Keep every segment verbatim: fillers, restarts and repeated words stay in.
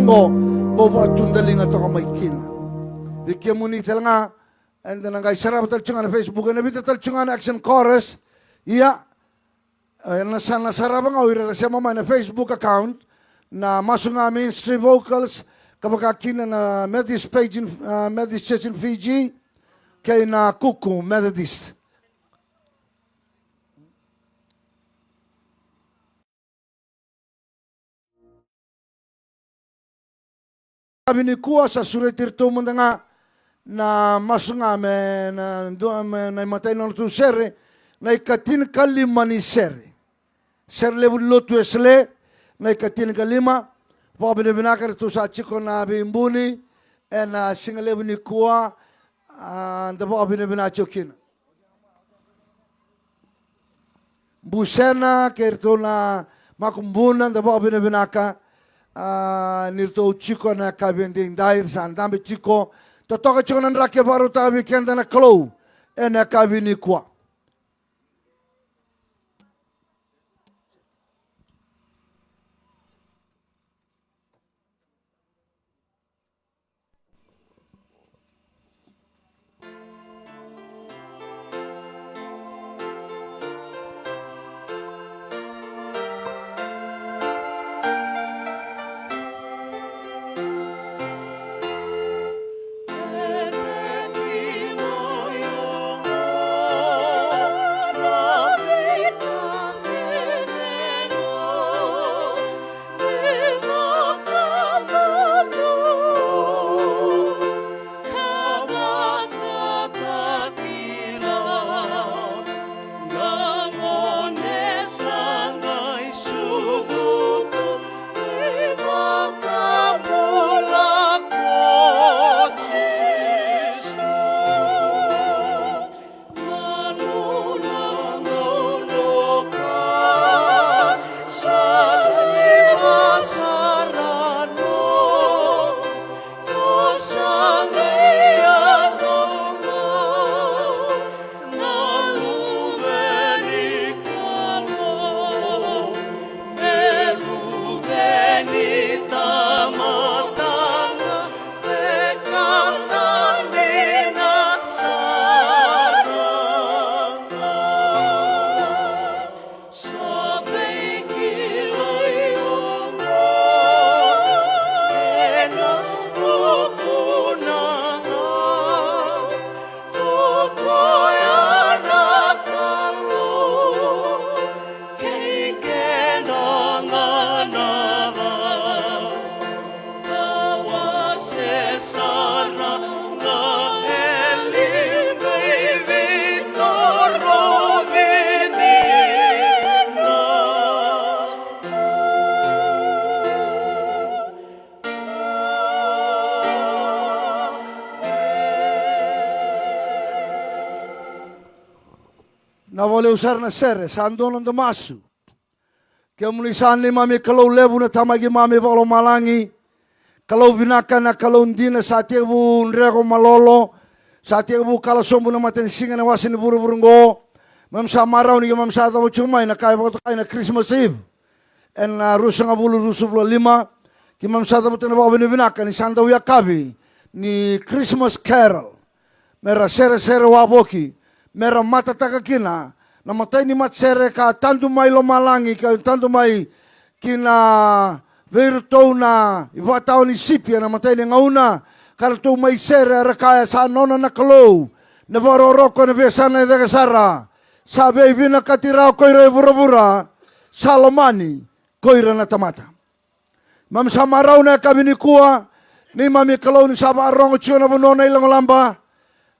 qo, bau vakatudaliga toka mai kina. Vei kemuni tale ga eda na qai sarava tale tiko ga na Facebook, ena vica tale tiko ga na Action Chorus. Ia, e, na sa na sarava ga o ira era sema mai na Facebook account na Masu Ga Ministry Vocals, ka vaka kina na Methodist page in, ah, Methodist Church in Fiji, kei na Kuku Methodist. Yakavi nikua sa sureti iratou mada ga na Masu Ga me na dua, me na imatai ni nodratou sere, na ikatinikalima ni sere. Sere levu ni lotu Wesele, na ikatinikalima. Vakavinavinaka ratou sa tiko na veibuni ena siga levu nikua, ah, da vakavinavinaka tiko kina. Busena kei iratou na Makubuna, da vakavinavinaka, ah, ni ratou tiko ena yakavi edaidai, sa dabe tiko. Totoka tiko na draki e vakarautaka vei keda na Kalou ena yakavi nikua. Na vakalevu sara na sere, sa dua na noda masu. Kemuni sa neimami Kalou levu na Tamai keimami vakalomalagi. Kalou vinaka, na Kalou dina, sa tekivu dreko malolo, sa tekivu kala sobu na matanisiga ena wase ni vuravura oqo. Keimami sa marau ni keimami sa yacova tiko mai na ka e vakatokai na Christmas Eve ena ruasagavulu ruasagavulu ka lima. Keimami sa cavuta na vakavinavinaka ni sa dau yakavi ni Christmas Carol, me ra seresere wavoki, me ra matataka kina na imatai ni matasere ka tadu mai lomalagi, ka tadu mai kina vei iratou na ivakatawa ni sipi ena imatai ni gauna, ka ratou mai sere, era kaya, sa nona na Kalou na vakarokoroko ena veiyasana e cake sara. Sa veivinakati rawa ko ira e vuravura, sa lomani ko ira na tamata. Keimami sa marau na yakavi nikua, neimami Kalou, ni sa vakarogo tiko na vanua o Nailagolaba,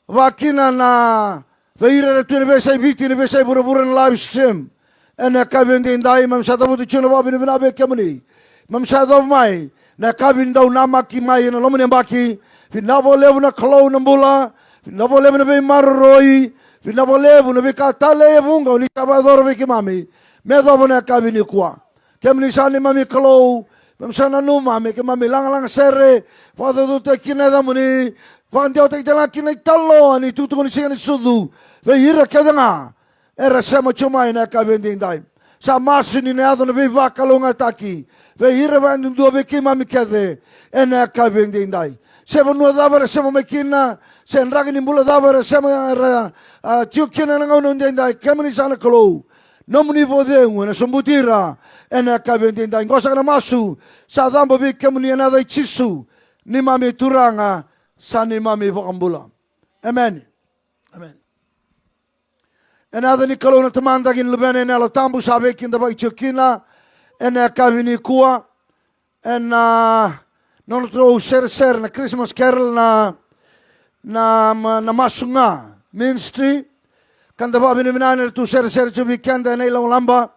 vakakina na vei ira era tu ena veiyasai Viti, na veiyasai vuravura, na live stream. Ena yakavi edaidai, keimami sa cavuta tiko na vakavinavinaka vei kemuni. Keimami sa yacova mai na yakavi ni dau namaki mai ena loma ni yabaki. Vinaka vakalevu na Kalou na bula, vinaka vakalevu na veimaroroi, vinaka vakalevu na veika talei e vuqa o ni sa vakayacora vei keimami me yacova na yakavi nikua. Kemuni sa neimami Kalou, keimami sa nanuma me keimami lagalaga sere, vakacaucautaki kina na yacamuni, vakadewataki tale ga kina na italanoa ni tukutuku ni Siga ni Sucu vei ira kece ga era sema tiko mai na yakavi edaidai. Sa masu ni na yaco na veivakalougatataki vei ira vakayadudua, vei keimami kece ena yakavi edaidai. Se vanua cava era sema mai kina, se draki ni bula cava era sema, era, a, tiko kina ena gauna edaidai, kemuni saka na Kalou, nomuni vakacegu ena sobuti ira ena yakavi edaidai. Qo saka na masu sa cabo vei kemuni ena yaca i Jisu, neimami Turaga, sa neimami iVakabula. Emeni. Emeni. Ena yaca ni Kalou na Tamada kei na Luvena kei na Yalo Tabu, sa veikidavaki tiko kina ena yakavi nikua ena nodratou seresere na Christmas Carol, na, na, na Masu Ga Ministry. Ka da vakavinavinaka ni ratou seresere tiko vei keda ena ilogolaba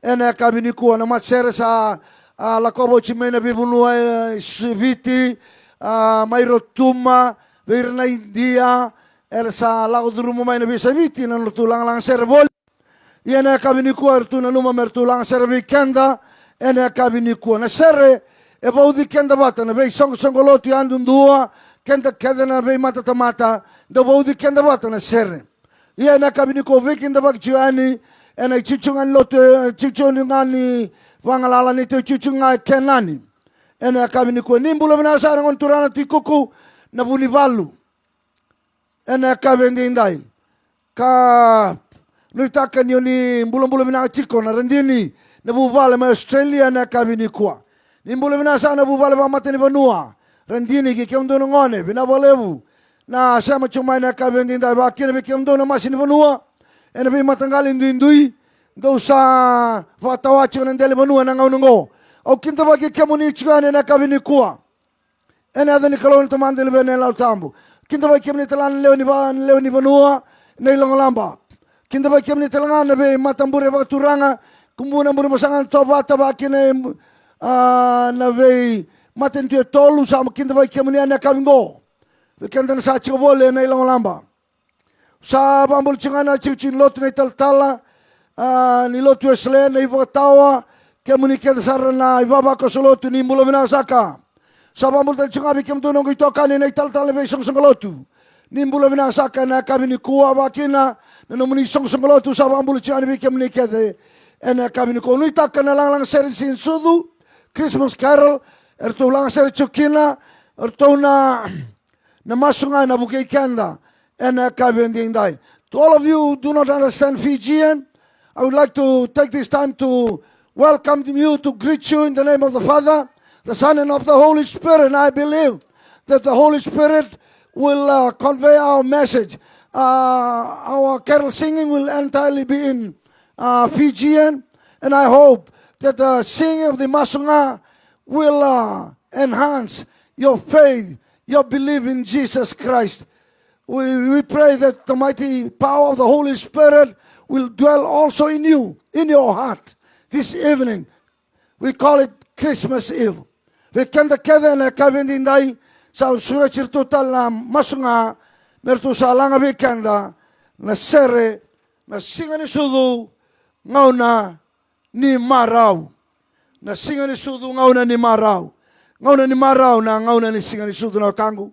ena yakavi nikua. Na matasere sa, a, lakova oti mai na veivanua, e, Viti, a, mai Rotuma, vei ira na Idia, era sa lako curuma mai na veiyasai Viti na nodratou lagalaga sere voli. Ia ena yakavi nikua eratou nanuma me ratou laga sere vei keda ena yakavi nikua. Na sere e vauci keda vata na veisoqosoqo lotu yadudua, keda kece na veimatatamata, dau vauci keda vata na sere. Ia ena yakavi nikua veikidavaki tiko yani ena itikotiko ga ni lotu, e, itikotiko ga ni vagalala, neitou itikotiko ga e Kenani. Ena yakavi nikua ni bula vinaka saka na gone turaga na Tui Kuku na Vunivalu. Ena yakavi edaidai ka nuitaka ni o ni bulabula vinaka tiko na Radini na vuvale mai Australia ena yakavi nikua. Ni bula vinaka saka na vuvale vakamatanivanua Radini kei kemudou na gone, vinaka vakalevu na sema tiko mai ena yakavi edaidai, vakakina vei kemudou na masi ni vanua ena veimataqali duidui dou sa vakatawa tiko na dela ni vanua ena gauna oqo. Au kidavaki kemuni tiko yani ena yakavi nikua. Ena yaca ni Kalou na Tamada, Luvena, Yalo Tabu. Kidavaki kemuni tale ga na lewe ni va-, na lewe ni vanua, na ilogolaba. Kidavaki kemuni tale ga na veimatabure vakaturaga, Kubuna, Burebasaga, Tovata, vakakina, a, na veimatanitu e tolu, sa kidavaki kemuni ena yakavi oqo. Vei keda na sa tiko voli ena ilogolaba. Sa vakabula tiko ga na itikotiko ni lotu, na italatala, a, ni lotu Wesele, na ivakatawa, kemuni kece sara na ivavakoso lotu, ni bula vinaka saka. Sa vakabula tale tiko ga vei kemudou na noqu itokani na italatala na veisoqosoqo lotu. Ni bula vinaka saka ena yakavi nikua, vakakina na nomuni soqosoqo lotu, sa vakabula tiko ga vei kemuni kece ena yakavi nikua. Nuitaka na lagalaga sere ni Siga ni Sucu, Christmas Carol, eratou laga sere tiko kina, eratou na na Masu Ga ena vukei keda ena yakavi edaidai. To all of you who do not understand Fijian, I would like to take this time to welcome you, to greet you in the name of the Father, the Son, and of the Holy Spirit. And I believe that the Holy Spirit will, uh, convey our message. Uh, our carol singing will entirely be in, uh, Fijian, and I hope that the singing of the Masu Ga will, uh, enhance your faith, your belief in Jesus Christ. We, we pray that the mighty power of the Holy Spirit will dwell also in you, in your heart, this evening. We call it Christmas Eve. Vei keda kece ena yakavi edaidai, sa sureti iratou tale na Masu Ga me ratou sa laga vei keda na sere, na Siga ni Sucu, gauna ni marau. Na Siga ni Sucu, gauna ni marau. Gauna ni marau na gauna ni Siga ni Sucu, na wekaqu.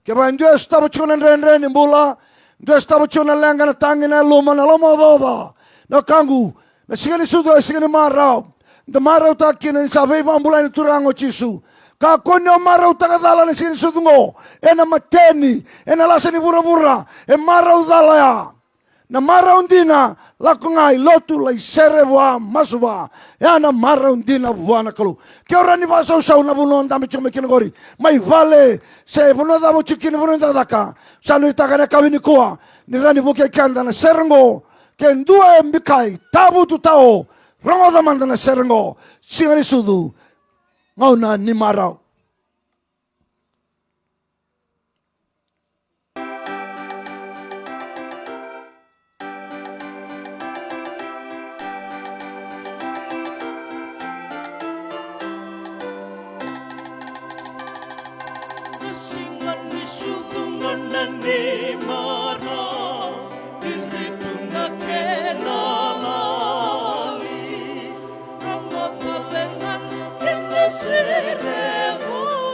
Kevaka e dua e sotava tiko na dredre ni bula, dua e sotava tiko na leqa, na tagi, na yaluma, na lomaocaoca, na wekaqu, na Siga ni Sucu e siga ni marau. Da marautaka kina ni sa veivakabulai na Turaga o Jisu. Kakua ni o marautaka cala na Siga ni Sucu oqo. Ena mateni, ena lasa ni vuravura, e marau cala ya. Na marau dina, lako ga i lotu, lai sere vua, masu vua. Ya na marau dina vua na Kalou. Ke o rawa ni vakasausau na vanua o dabe tiko mai kina oqori, mai vale, se vanua cava o tiko kina, vanua ni cakacaka, sa nuitaka ena yakavi nikua ni rawa ni vukei keda na sere oqo. Ke dua e bikai, tavutu tao, rogoca mada na sere oqo. Siga ni Sucu, gauna ni marau. Na Siga ni Sucu, gauna ni marau, piritu na kena lali. Rogoca le ga na kena sere,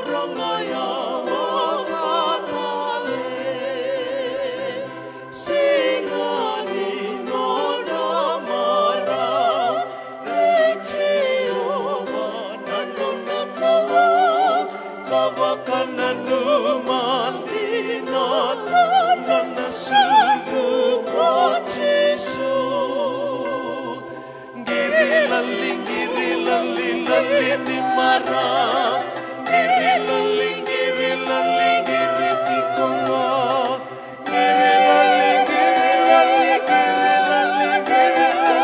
rogoca ya o ka tale. Siga ni nona marau, Qiri lali, lali, lali ni marau. Qiri lali, qiri lali, qiri tiko ga. Qiri lali, qiri lali, qiri lali, qiri sa,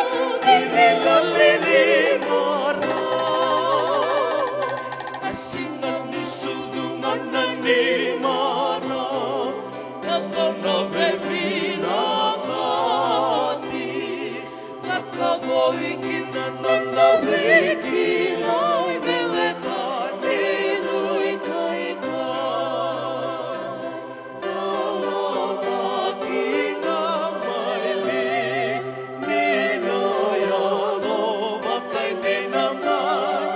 qiri lali ni marau. Na siga ni sucu ga na ni marau. Na cona vevina kati. Vakavoui kina noda veikilai me weka ni dui kaikai. Lalotaki ga mai li ni na yaco vakaidina mai.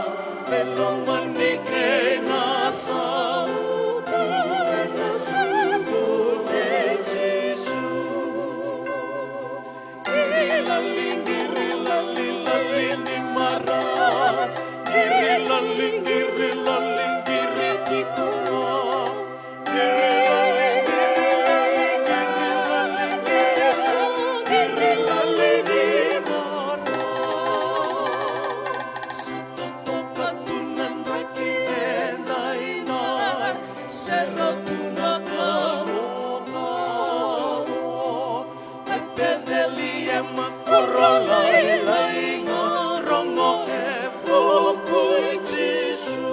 Me lomani kei na sautu ena sucu nei Jisu. Qiri lali, qiri lali, lali ni marau. Qiri lali, qiri lali, qiri tiko ga. Qiri lali, qiri lali, qiri lali, qiri sa, qiri lali ni marau. Sa totoka tu na draki edaidai, sere tu na kalokalo. E Peceliema koro lailai ga, rogo e vuku i Jisu.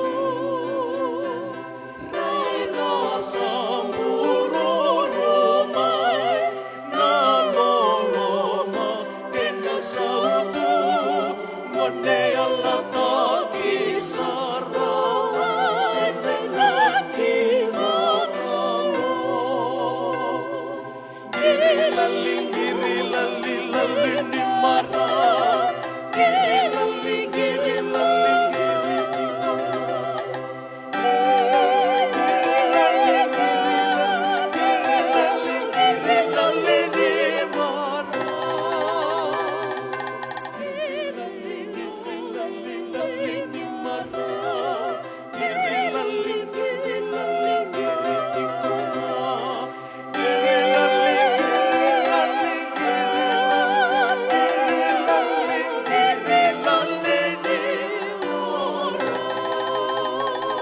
Raica sa bururu mai na loloma kei na sautu, mo ni yalataki sara ena inaki vakalo. Qiri lali, qiri lali, lali ni marau. Qiri lali, qiri lali, qiri tiko ga. Qiri lali, qiri lali, qiri lali, qiri lali ni marau. Qiri lali, qiri lali, lali ni marau.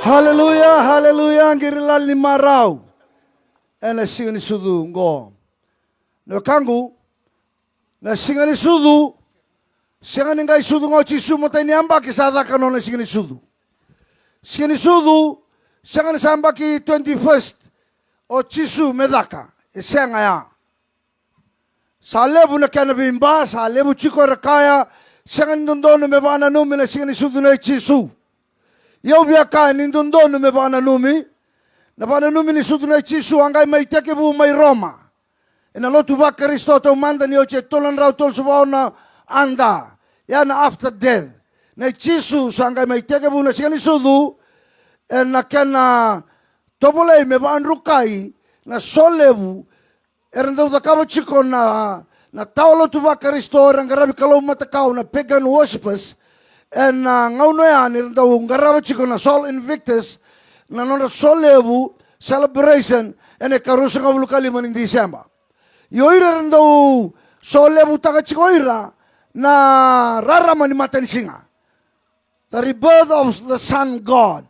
Haleluya, haleluya, qiri lali ni marau. Ena siga ni sucu qo. Na wekaqu, na siga ni sucu, sega ni qai sucu ga o Jisu matai ni yabaki sa caka nona siga ni sucu. Siga ni sucu, sega ni sa yabaki twenty-first o Jisu me caka, e sega ya. Sa levu na kena veiba, sa levu tiko era kaya, sega ni dodonu me vakananumi na siga ni sucu nei Jisu. Ia au via kaya ni dodonu me vakananumi. Na vakananumi ni sucu nei Jisu a qai mai tekivu mai Roma. Ena lotu vaKarisito taumada ni oti e tolu na drau tolusagavulu A D, ya na after death. Nei Jisu sa qai mai tekivu na siga ni sucu, ena kena tovolei me vakadrukai na solevu era dau cakava tiko na, na tawa lotu vaKarisito, era qaravi kalou matakau, na pagan worshippers, ena gauna oya ni ra dau qarava tiko na Sol Invictus, na nodra solevu celebration, ena ikaruasagavulu ka lima ni Tiseba. Ia o ira era dau solevutaka tiko o ira na rarama ni matanisiga. The rebirth of the Sun God.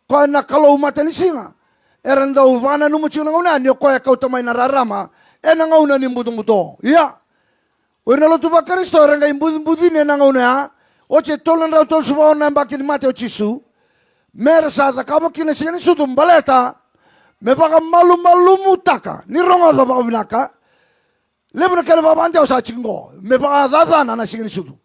Koya na Kalou matanisiga. Era dau vakananuma tiko na gauna ya ni o koya e kauta mai na rarama ena gauna ni butobuto. Ia, o ira na lotu vaKarisito era qai bucibucini ena gauna ya. Oti e tolu na drau tolusagavulu na yabaki ni mate o Jisu. Me ra sa cakava kina na siga ni sucu baleta me vakamalumalumutaka, ni rogoca vakavinaka. Levu na kena vakavakadewa sa tiko qo me vakacacana na siga ni sucu.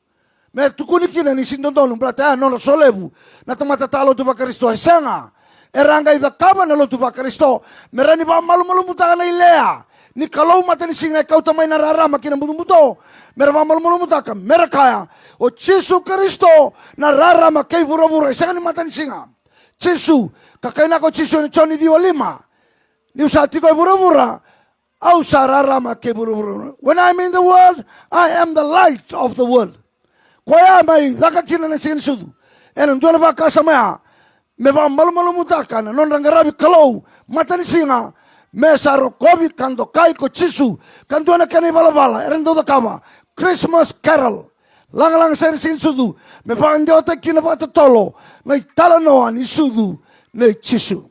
Me tukuni kina ni sega ni dodonu baleta ya nodra solevu na tamata tawa lotu vaKarisito, e sega. Era qai cakava na lotu vaKarisito me ra ni vakamalumalumutaka na ilea ni Kalou matanisiga e kauta mai na rarama ki na butobuto. Me ra vakamalumalumutaka, me ra kaya, o Jisu Karisito na rarama kei vuravura, e sega ni matanisiga. Jisu, ka kainaka o Jisu ena Joni ciwa lima, niu sa tiko e vuravura, au sa rarama kei vuravura. When I'm in the world, I am the light of the world. Koya mai caka kina na siga ni sucu ena dua na vakasama ya, me vakamalumalumutaka na nodra qaravi Kalou matanisiga, me sa rokovi ka dokai ko Jisu. Ka dua na kena ivalavala era dau cakava, Christmas Carol. Lagalaga sere ni Siganisucu, me vakadewataki kina vakatotolo na italanoa ni sucu nei Jisu.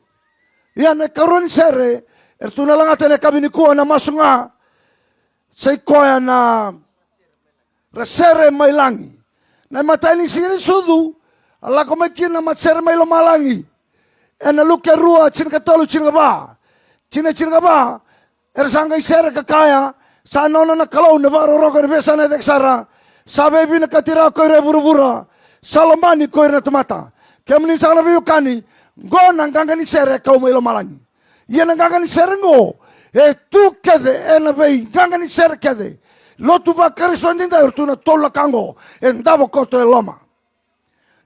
Ia na ikarua ni sere eratou na lagata ena yakavi nikua, na masu ga, sa i koya na Ra sere mai lagi. Na imatai ni Siganisucu, a lako mai kina na matasere mai lomalagi. Ena Luke rua, tinikatolu, tinikava. Tikina tinikava, era sa qai sere ka kaya, sa nona na Kalou na vakarokoroko ena veiyasana e cake sara. Sa veivinakati rawa ko ira e vuravura, sa lomani ko ira na tamata. Kemuni saka na veiwekani, qo na qaqa ni sere e kau mai lomalagi. Ia na qaqa ni sere qo e tu kece ena veiqaqa ni sere kece. Lotu vaKarisito edaidai, o ratou na tolu na ka qo e davo koto e loma.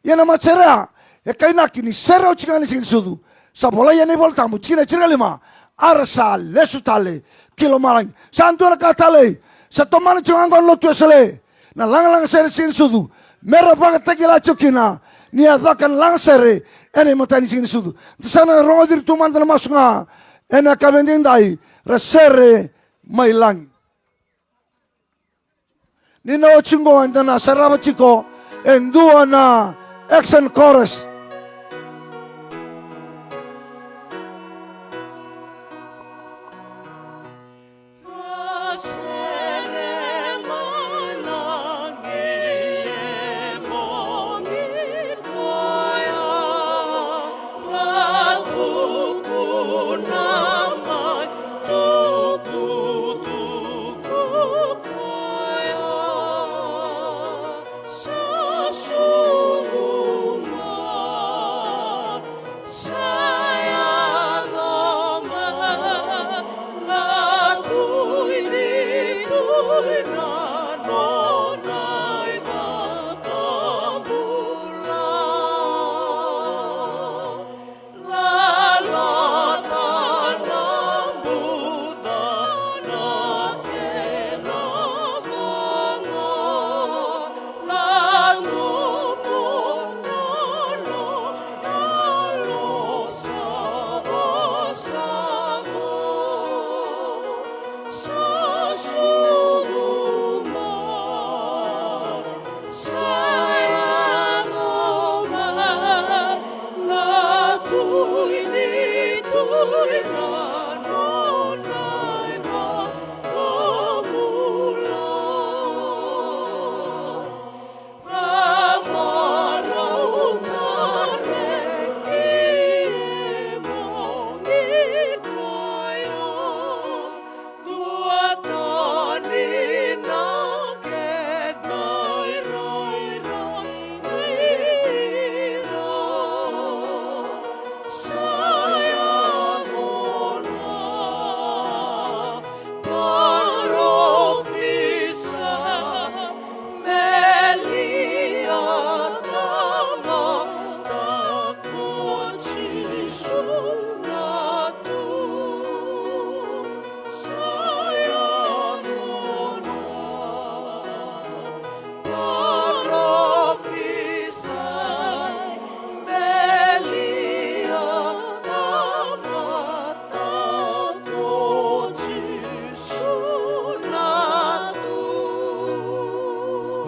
Ia na matasere ya e kainaki ni sere oti ga ni Siganisucu. Sa volai ena iVolatabu, tikina tinikalima, a ra sa lesu tale ki lomalagi. Sa dua na ka talei, sa tomana tiko ga qo na Lotu Wesele. Na lagalaga sere ni Siganisucu, me ra vakatakila tiko kina ni a caka na lagasere ena imatai ni Siganisucu. Da sa na rogoci ira tu mada na masu ga ena yakavi edaidai, ra sere mai lagi. Ni na oti qo eda na sarava tiko e dua na action chorus.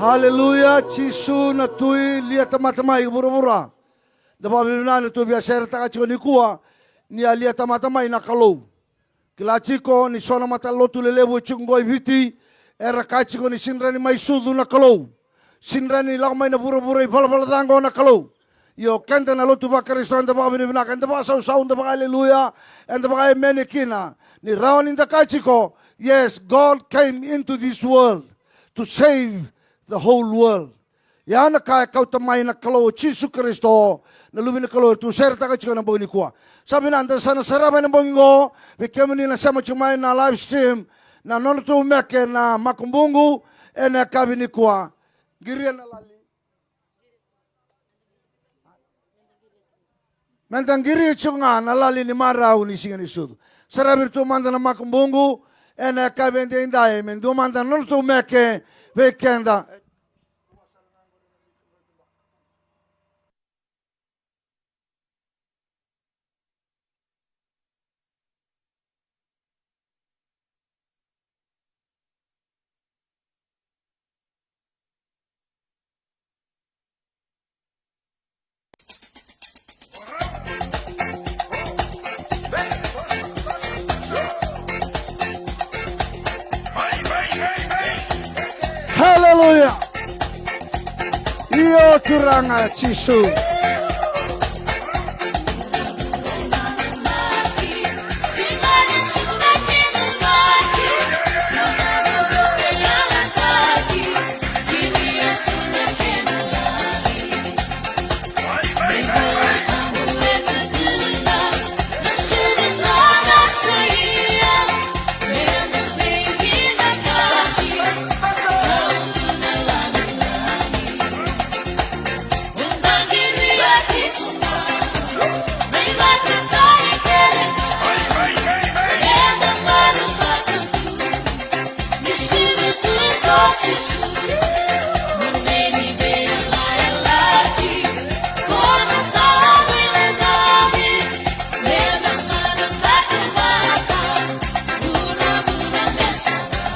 Haleluya, Jisu na Tui, lia tamata mai vuravura. Da vakavinavinaka na tou via seretaka tiko nikua, ni a lia tamata mai na Kalou. Kila tiko ni so na matalotu lelevu e tiko qo i Viti, era kaya tiko ni sega ni mai sucu na Kalou. Sega ni lako mai na vuravura ivalavala ca qo na Kalou. Io, keda na lotu vaKarisito, eda vakavinavinaka, eda vakasausau, eda vakaaleluya, eda vakaemeni kina. Ni rawa ni da kaya tiko, yes, God came into this world to save the whole world. Ia na ka e kauta mai na Kalou o Jisu Karisito, na Luve ni Kalou, eratou seretaka tiko ena bogi nikua. Sa vinaka, da sa na sarava ena bogi qo, vei kemuni na sema tiko mai na live stream, na nodratou meke na makubuqu ena yakavi nikua. Qiria na lali. Meda qiria tiko ga na lali ni marau ni Siganisucu. Saravi iratou mada na makubuqu ena yakavi edaidai, me dua mada na nodratou meke vei keda. Io Turaga Jisu.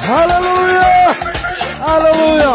Haleluya. Haleluya.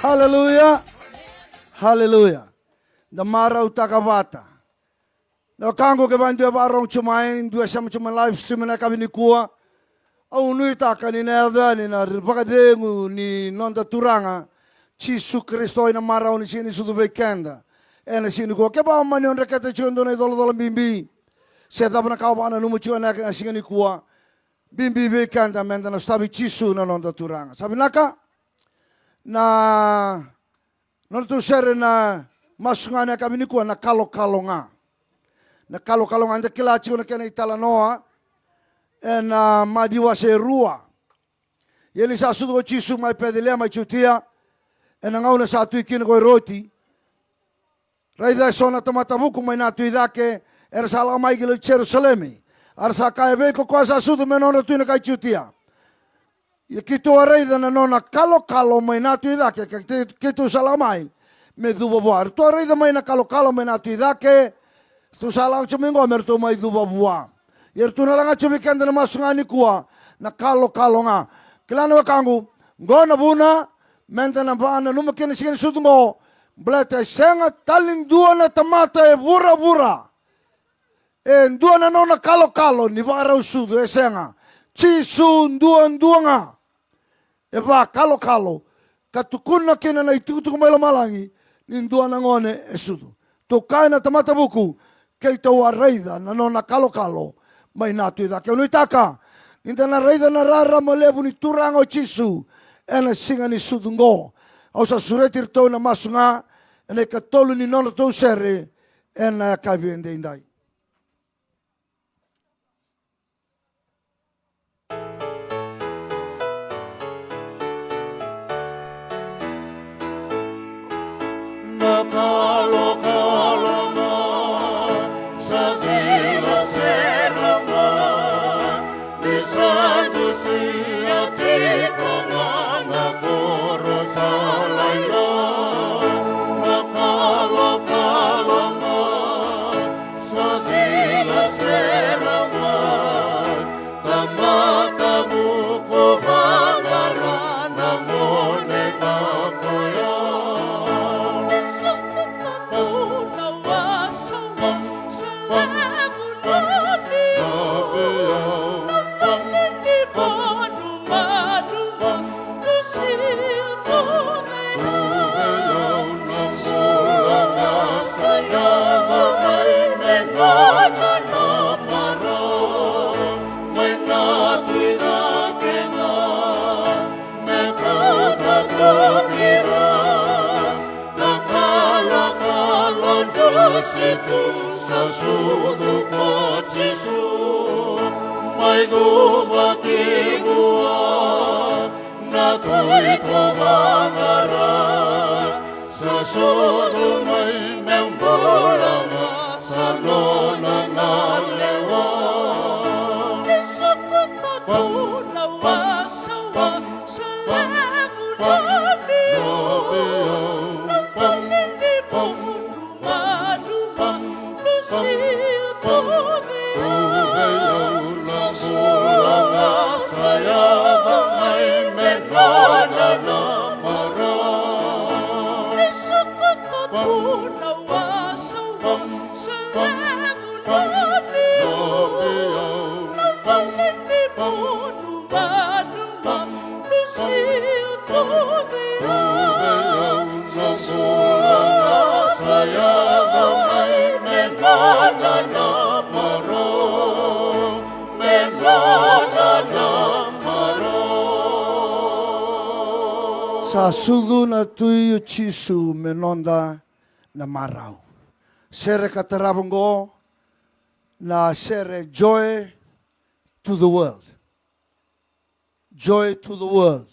Haleluya. Haleluya. Da marautaka vata. Na wekaqu, kevaka e dua e vakarorogo tu mai, e dua e sema tu mai live stream ena yakavi nikua, au nuitaka ni na yaco yani na vakacegu ni noda Turaga Jisu Karisito ena marau ni Siga ni Sucu vei keda ena siga nikua. Kevaka o mani o dreketa tiko e dua na icolacola bibi se cava na ka o vakananuma tiko ena siga nikua, bibi vei keda meda na sotavi Jisu na noda Turaga. Sa vinaka? Na nodratou sere na masu ga ena yakavi nikua, na kalokalo ga. Na kalokalo ga, eda kila tiko na kena italanoa ena Maciu wase e rua. Ia ni sa sucu ko Jisu mai Peceliema i Jutia, ena gauna sa tui kina ko Eroti, raica e so na tamata vuku mai na tu i cake, era sa lako mai ki Jerusalemi. Era sa kaya vei iko, koya sa sucu me nodra tui na kai Jutia. Ia keitou a raica na nona kalokalo mai na tu i cake, ka keitou, keitou sa lako mai me cuva vua. Eratou a raica mai na kalokalo mai na tu i cake, eratou sa lako tiko mai qo me ratou mai cuva vua. Ia eratou na laga tiko vei keda na masu ga nikua, na kalokalo ga. Kila na wekaqu, qo na vuna meda na vakananuma kina na Siga ni Sucu qo, baleta e sega tale dua na tamata e vuravura e dua na nona kalokalo ni vakarau sucu, e sega. Jisu duadua ga e vakalokalo, ka tukuna kina na itukutuku mai lomalagi ni dua na gone e sucu. Tou kaya na tamata vuku, keitou a raica na nona kalokalo mai na tu i cake. Au nuitaka ni da na raica na rarama levu ni Turaga o Jisu ena Siga ni Sucu qo. Au sa sureti iratou na masu ga ena ikatolu ni nodratou sere ena yakavi edaidai. Dua siku sa sucu ko Jisu, mai cuva ki vua na Tui Kovaqara. Sa sucu mai me bula ga, sa nona na lewa. Ni sa kota tu na wasawasa levu na vei au, na vale ni vunu manumanu. Lusia tu vei au na bula ga, sa yaco mai me nona na marau. Ni sa kota tu na wasawasa levu na vei au, na vale ni vunu manumanu. Lusia tu vei au, sa bula ga, sa yaco mai me nona na marau, me nona na marau. Sa sucu na Tui o Jisu me noda na marau. Sere ka tarava oqo na sere Joy to the World. Joy to the World.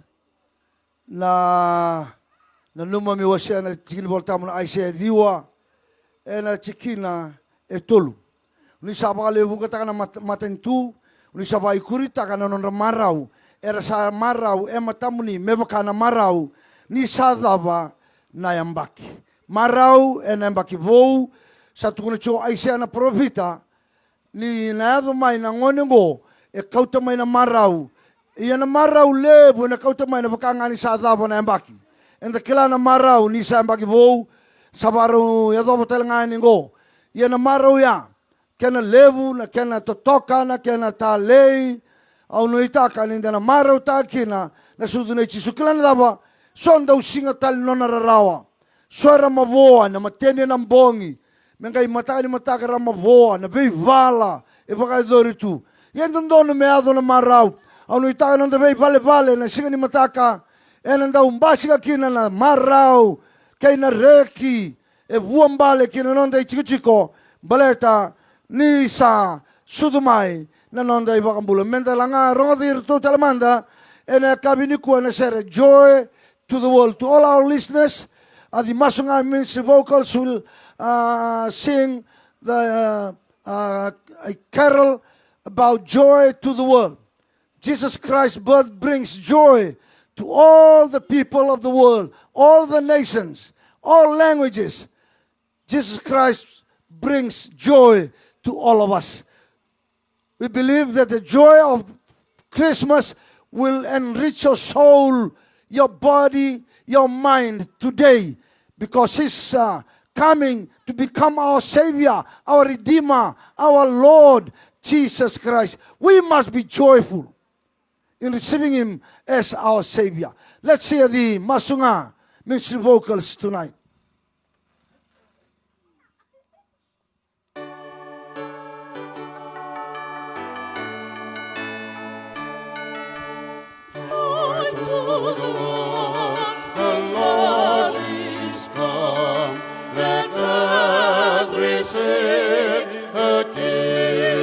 Na, nanuma meu wasea na tikina ni Vola Tabu na Aisea ciwa, ena tikina e tolu. Ni sa vakalewevuqataka na mat-, matanitu, ni sa vakaikuritaka na nodra marau, era sa marau e matamuni me vaka na marau ni sa cava na yabaki. Marau ena yabaki vou, sa tukuna tiko o Aisea na parofita, ni na yaco mai na gone oqo, e kauta mai na marau. Ia na marau levu ena kauta mai na vaka ga ni sa cava na yabaki. Eda kila na marau ni sa yabaki vou, sa vakarau yacova tale ga yani oqo. Ia na marau ya, kena levu, na kena totoka, na kena talei, au nuitaka ni da na marautaka kina na sucu nei Jisu. Kila na cava? So dau siga tale na nona rarawa. So era mavoa, na mateni ena bogi, me qai mataka ni mataka era mavoa, na veivala e vakayacori tu. Ia e dodonu me yaco na marau. Au nuitaka na noda veivalevale na siga ni mataka, ena dau basika kina na marau kei na reki e vuabale ki na noda itikotiko, baleta ni sa sucu mai na noda iVakabula. Meda la ga rogoci iratou tale mada ena yakavi nikua na sere Joy to the World. To all our listeners, uh, the Masunga Ministry Vocals will, uh, sing the, uh, uh, a carol about joy to the world. Jesus Christ's birth brings joy to all the people of the world, all the nations, all languages. Jesus Christ brings joy to all of us. We believe that the joy of Christmas will enrich your soul, your body, your mind today, because He's, uh, coming to become our Savior, our Redeemer, our Lord Jesus Christ. We must be joyful in receiving Him as our Savior. Let's hear the Masunga Ministry Vocals tonight. Joy to the world, the Lord is come. Let earth receive her King.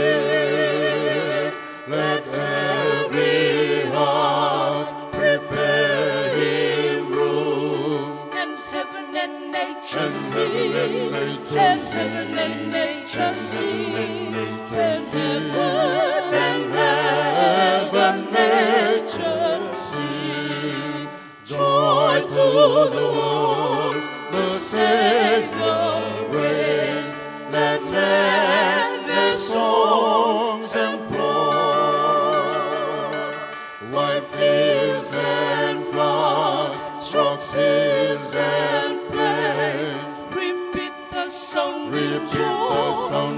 Let every heart prepare Him room. And heaven and nature sing. And heaven and nature sing. And heaven and nature sing. Joy to the world, the Savior reigns. Let men their songs employ. White fields and floods, rocks, hills and plains. Repeat the sounding joy.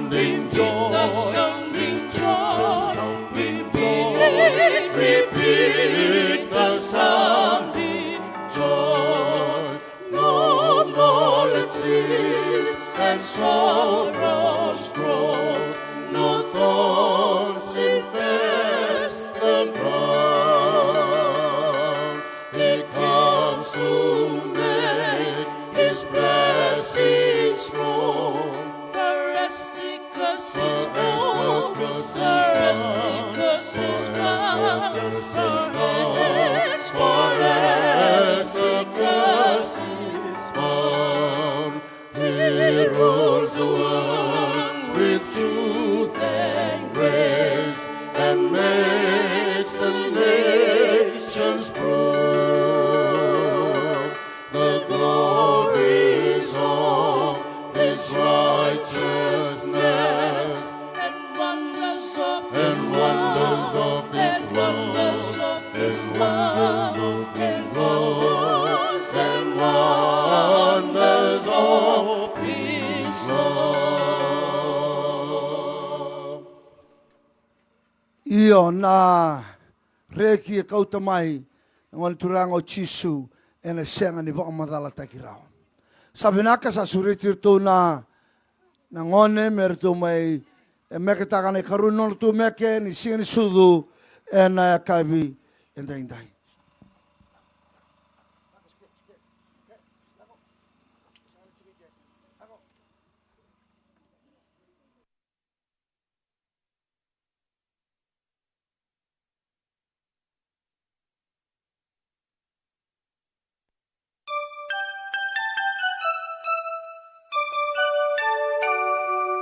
Repeat the sounding joy. Repeat the sounding joy. Repeat, repeat the sounding joy. No more let seas and sorrows grow. No thorns infest the ground. He comes to make His blessings flow. Rules the world with truth and grace, and makes the nations prove the glories of his righteousness. And wonders of and his wonders love, of his and wonders love, of his and wonders of his love, and wonders of his love. Io, na reki e kauta mai na Gone Turaga o Jisu, ena sega ni vakamacalataki rawa. Sa vinaka, sa sureti iratou na na gone me ratou mai, e, meketaka na ikarua ni nodratou meke ni Siga ni Sucu ena yakavi edaidai.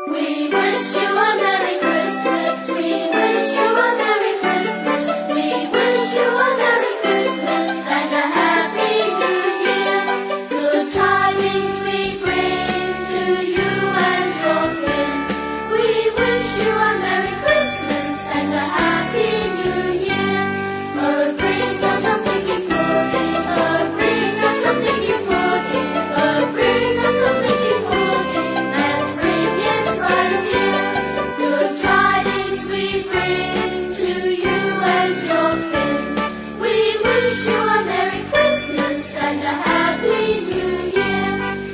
We wish you a Merry Christmas. We wish you a Merry Christmas. We wish you a Merry Christmas and a Happy New Year. Good tidings we bring to you and your kin. We wish you a Merry Christmas and a Happy New Year. Oh, bring us something important. Oh, bring us something important. Oh, bring us something important. Let's bring it right here. Good tidings we bring to you and your kin. We wish you a Merry Christmas and a Happy New Year.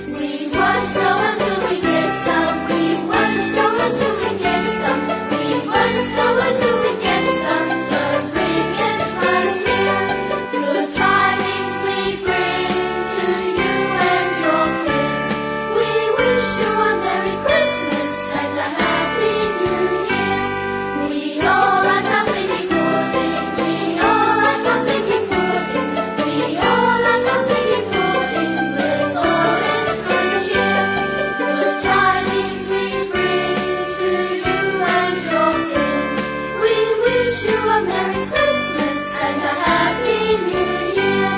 We won't go until we get some. We won't go until we get some. We won't go until we get some. So bring it right here. Good tidings we bring to you and your kin. We wish you a Merry Christmas and a Happy New Year. We all are nothing important. We all are nothing important. We all are nothing important. With all its good cheer. Good tidings we bring to you and your kin. We wish you a Merry Christmas and a Happy New Year.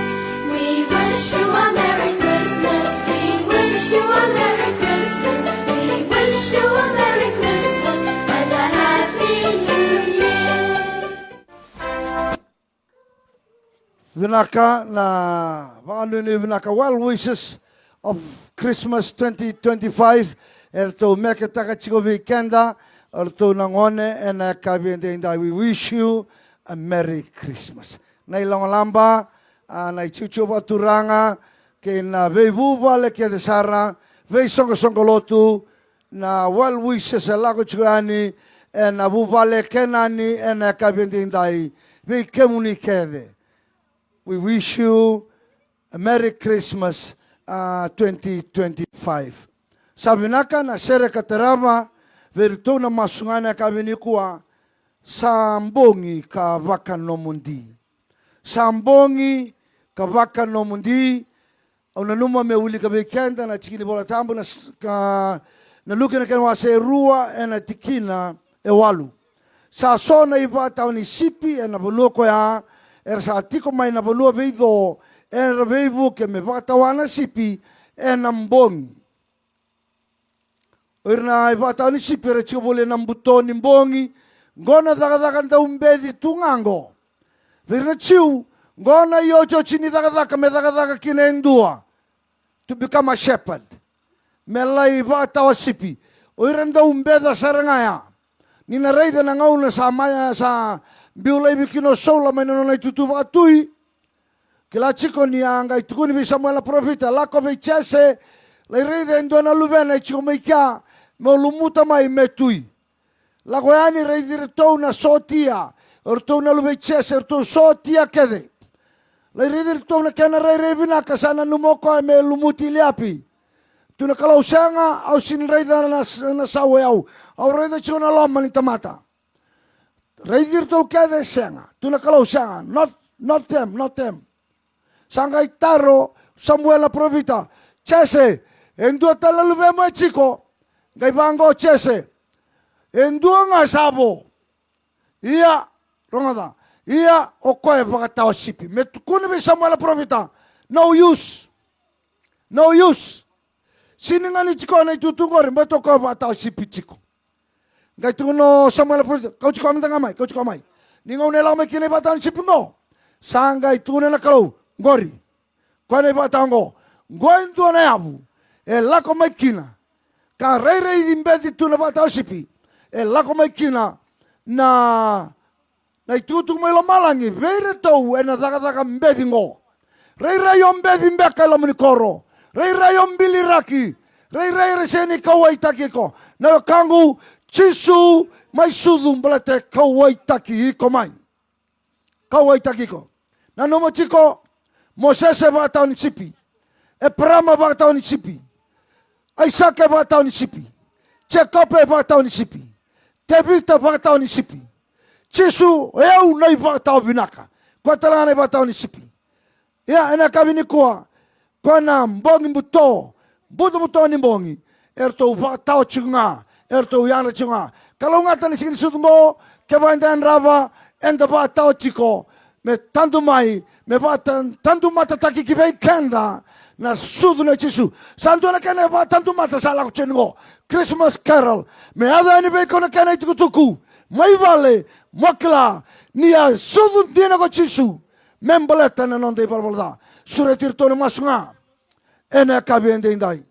We wish you a Merry Christmas. We wish you a Merry Christmas. We wish you a Merry Christmas and a Happy New Year. Vinaka na vakanuinui vinaka, well wishes of Christmas twenty twenty-five. Eratou meketaka tiko vei keda, eratou na gone ena yakavi edaidai. We wish you a Merry Christmas. Na ilogolaba, a, na itutu vakaturaga, kei na veivuvale kece sara, veisoqosoqo lotu, na well wishes e lako tiko yani ena vuvale Kenani ena yakavi edaidai. Vei kemuni kece, we wish you a Merry Christmas, a, twenty twenty-five. Sa vinaka na sere ka tarava vei iratou na masu ga ena yakavi nikua. Sa bogi ka vakanomodi. Sa bogi ka vakanomodi. Au nanuma meu wilika vei keda na tikina ni Vola Tabu, na s-, ka, na Luke na kena wase e rua ena tikina e walu. Sa so na ivakatawa ni sipi ena vanua koya, era sa tiko mai na vanua veico, era veivuke me vakatawa na sipi ena bogi. O ira na ivakatawa ni sipi era tiko voli ena buto ni bogi. Qo na cakacaka dau beci tu ga qo. Vei ira na Jiu, qo na iotioti ni cakacaka me cakacaka kina e dua. To become a shepherd. Me lai vakatawa sipi. O ira dau beca sara ga ya. Ni na raica na gauna sa mai, sa biu laivi kina o Saula mai na nona itutu vakatui. Kila tiko ni a qai tukuni vei Samuela na parofita, lako vei Jese, lai raica e dua na luvena e tiko mai kea, meu lumuta mai me tui. Lako yani, raici iratou na sotia, o iratou na luve i Jese, o iratou sotia kece. Lai raici iratou na kena rairai vinaka, sa nanuma o koya me lumuti Iliapi. Tu na Kalou, sega, au sega ni raica na, na sau e au. Au raica tiko na loma ni tamata. Raici iratou kece, sega. Tu na Kalou, sega. Not, not them, not them. Sa qai taro Samuela na parofita, Jese, E dua tale na luvemu e tiko, qai vaqo o Jese. E dua ga sa vo. Ia, rogoca. Ia, o koya e vakatawa sipi. Me tukuna vei Samuela parofita. No use. No use. Sega ni tiko na itutu qori, baleta o koya e vakatawa sipi tiko. Qai tukuna o Samuela parofita, kauti koya mada ga mai, kauti koya mai. Ni gauna e lako mai kina ivakatawa ni sipi qo. Sa qai tukuna na Kalou, qori. Koya na ivakatawa qo. Qo e dua na yavu. E lako mai kina. Ka rairai beci tu na vakatawa sipi. E lako mai kina na na itukutuku mai lomalagi vei iratou ena cakacaka beci qo. Rairai o beci beka e loma ni koro. Rairai o biliraki. Rairai era sega ni kauwaitaki iko. Na wekaqu, Jisu mai sucu baleta e kauwaitaki iko mai. Kauwaitaki iko. Nanuma tiko, Mosese e vakatawa ni sipi. Eparama e vakatawa ni sipi. Aisake e vakatawa ni sipi. Jekope e vakatawa ni sipi. Tevita e vakatawa ni sipi. Jisu, o yau na ivakatawa vinaka. Koya tale ga na ivakatawa ni sipi. Ia, ena yakavi nikua, koya na bogi buto, butobuto ni bogi, eratou vakatawa tiko ga, eratou yadra tiko ga. Kalougata ni siga ni sucu qo, kevaka eda yadrava, eda vakatawa tiko, me tadu mai, me vakata-, tadumatataki ki vei keda na sucu nei Jisu. Sa dua na kena vakatadumata sa lako tiko qo, Christmas Carol. Me yaco yani vei iko na kena itukutuku, mai vale, mo kila ni a sucu dina ko Jisu. Me baleta na noda ivalavala ca. Sureti iratou na masu ga ena yakavi edaidai.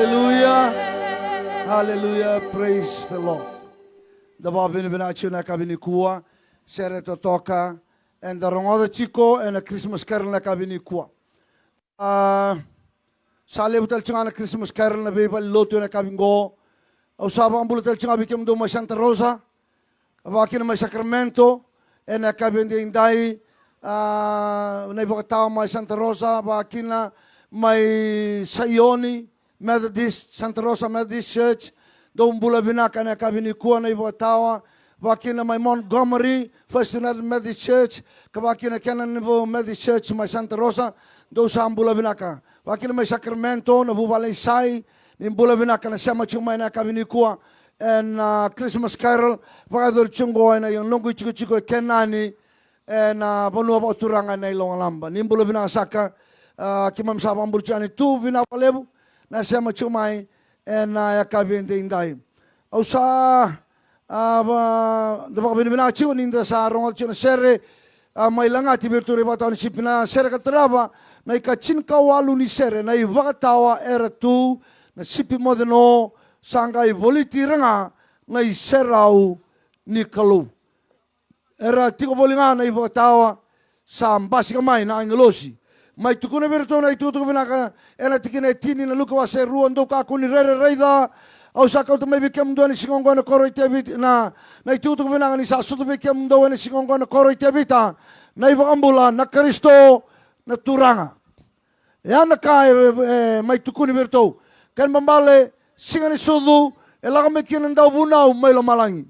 Hallelujah. Hallelujah. Praise the Lord. Da vakavinavinaka tiko na yakavi nikua. Sere totoka eda rogoca tiko ena Christmas carol na yakavi nikua. A, sa levu tale tiko ga na Christmas carol na veivale lotu ena yakavi qo. Au sa vakabula tale tiko ga vei kemudou mai Santa Rosa, vakakina mai Sacramento ena yakavi edaidai. A, na ivakatawa mai Santa Rosa, vakakina mai Saioni Methodist, Santa Rosa Methodist Church. Dou bula vinaka ena yakavi nikua na ivakatawa, vakakina mai Montgomery First United Methodist Church, ka vakakina kena na vo Methodist Church mai Santa Rosa. Dou sa bula vinaka. Vakakina mai Sacramento na vuvale i Sai, ni bula vinaka na sema tiko mai na yakavi nikua ena, a, Christmas carol. Vakayacori tiko qo ena noqu itikotiko e Kenani, ena vanua vakaturaga na iLogalaba. Ni bula vinaka saka. A, keimami sa vakabula tiko yani tu, vinaka vakalevu na sema tiko mai ena yakavi edaidai. Au sa, a, va, da vakavinavinaka tiko ni da sa rogoca tiko na sere, a, mai Lagati vei iratou na ivakatawa ni sipi, na sere ka tarava na ika tinikawalu ni sere, na ivakatawa era tu na sipi moce no, sa qai voliti ira ga na iserau ni Kalou. Era tiko voli ga na ivakatawa, sa basika mai na agilosi. Mai tukuna vei iratou na itukutuku vinaka ena tikina e tini na Luke wase rua: Dou kakua ni rere, raica, au sa kauta mai vei kemudou ena siga oqo na koro i Tevita, na, na itukutuku vinaka ni sa sucu vei kemudou ena siga oqo na koro i Tevita na iVakabula, na Karisito, na Turaga. E a na ka e, e mai tukuni vei iratou. Kena ibalebale, siga ni sucu e lako mai kina na dauvunau mai lomalagi.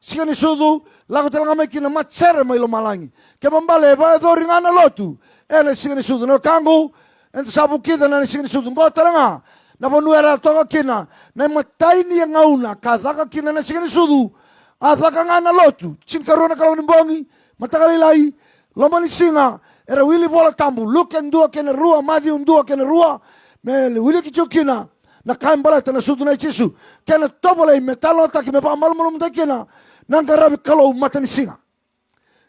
Siga ni sucu, lako tale ga mai kina na matasere mai lomalagi. Kena ibalebale, e vakayacori ga na lotu ena siga ni sucu. Na wekaqu, eda sa vukica na, na siga ni sucu qo tale ga, na vanua era toka kina na imatai ni gauna ka caka kina na siga ni sucu. A caka ga na lotu, tinikarua na kaloko ni bogi, mataka lailai, loma ni siga, era wili Vola Tabu, Luke dua kei na rua, Maciu dua kei na rua, me wiliki tiko kina na ka e baleta na sucu nei Jisu kei na tovolei me talanoataki, me vakamalumalumutaki kina na qaravi Kalou matanisiga.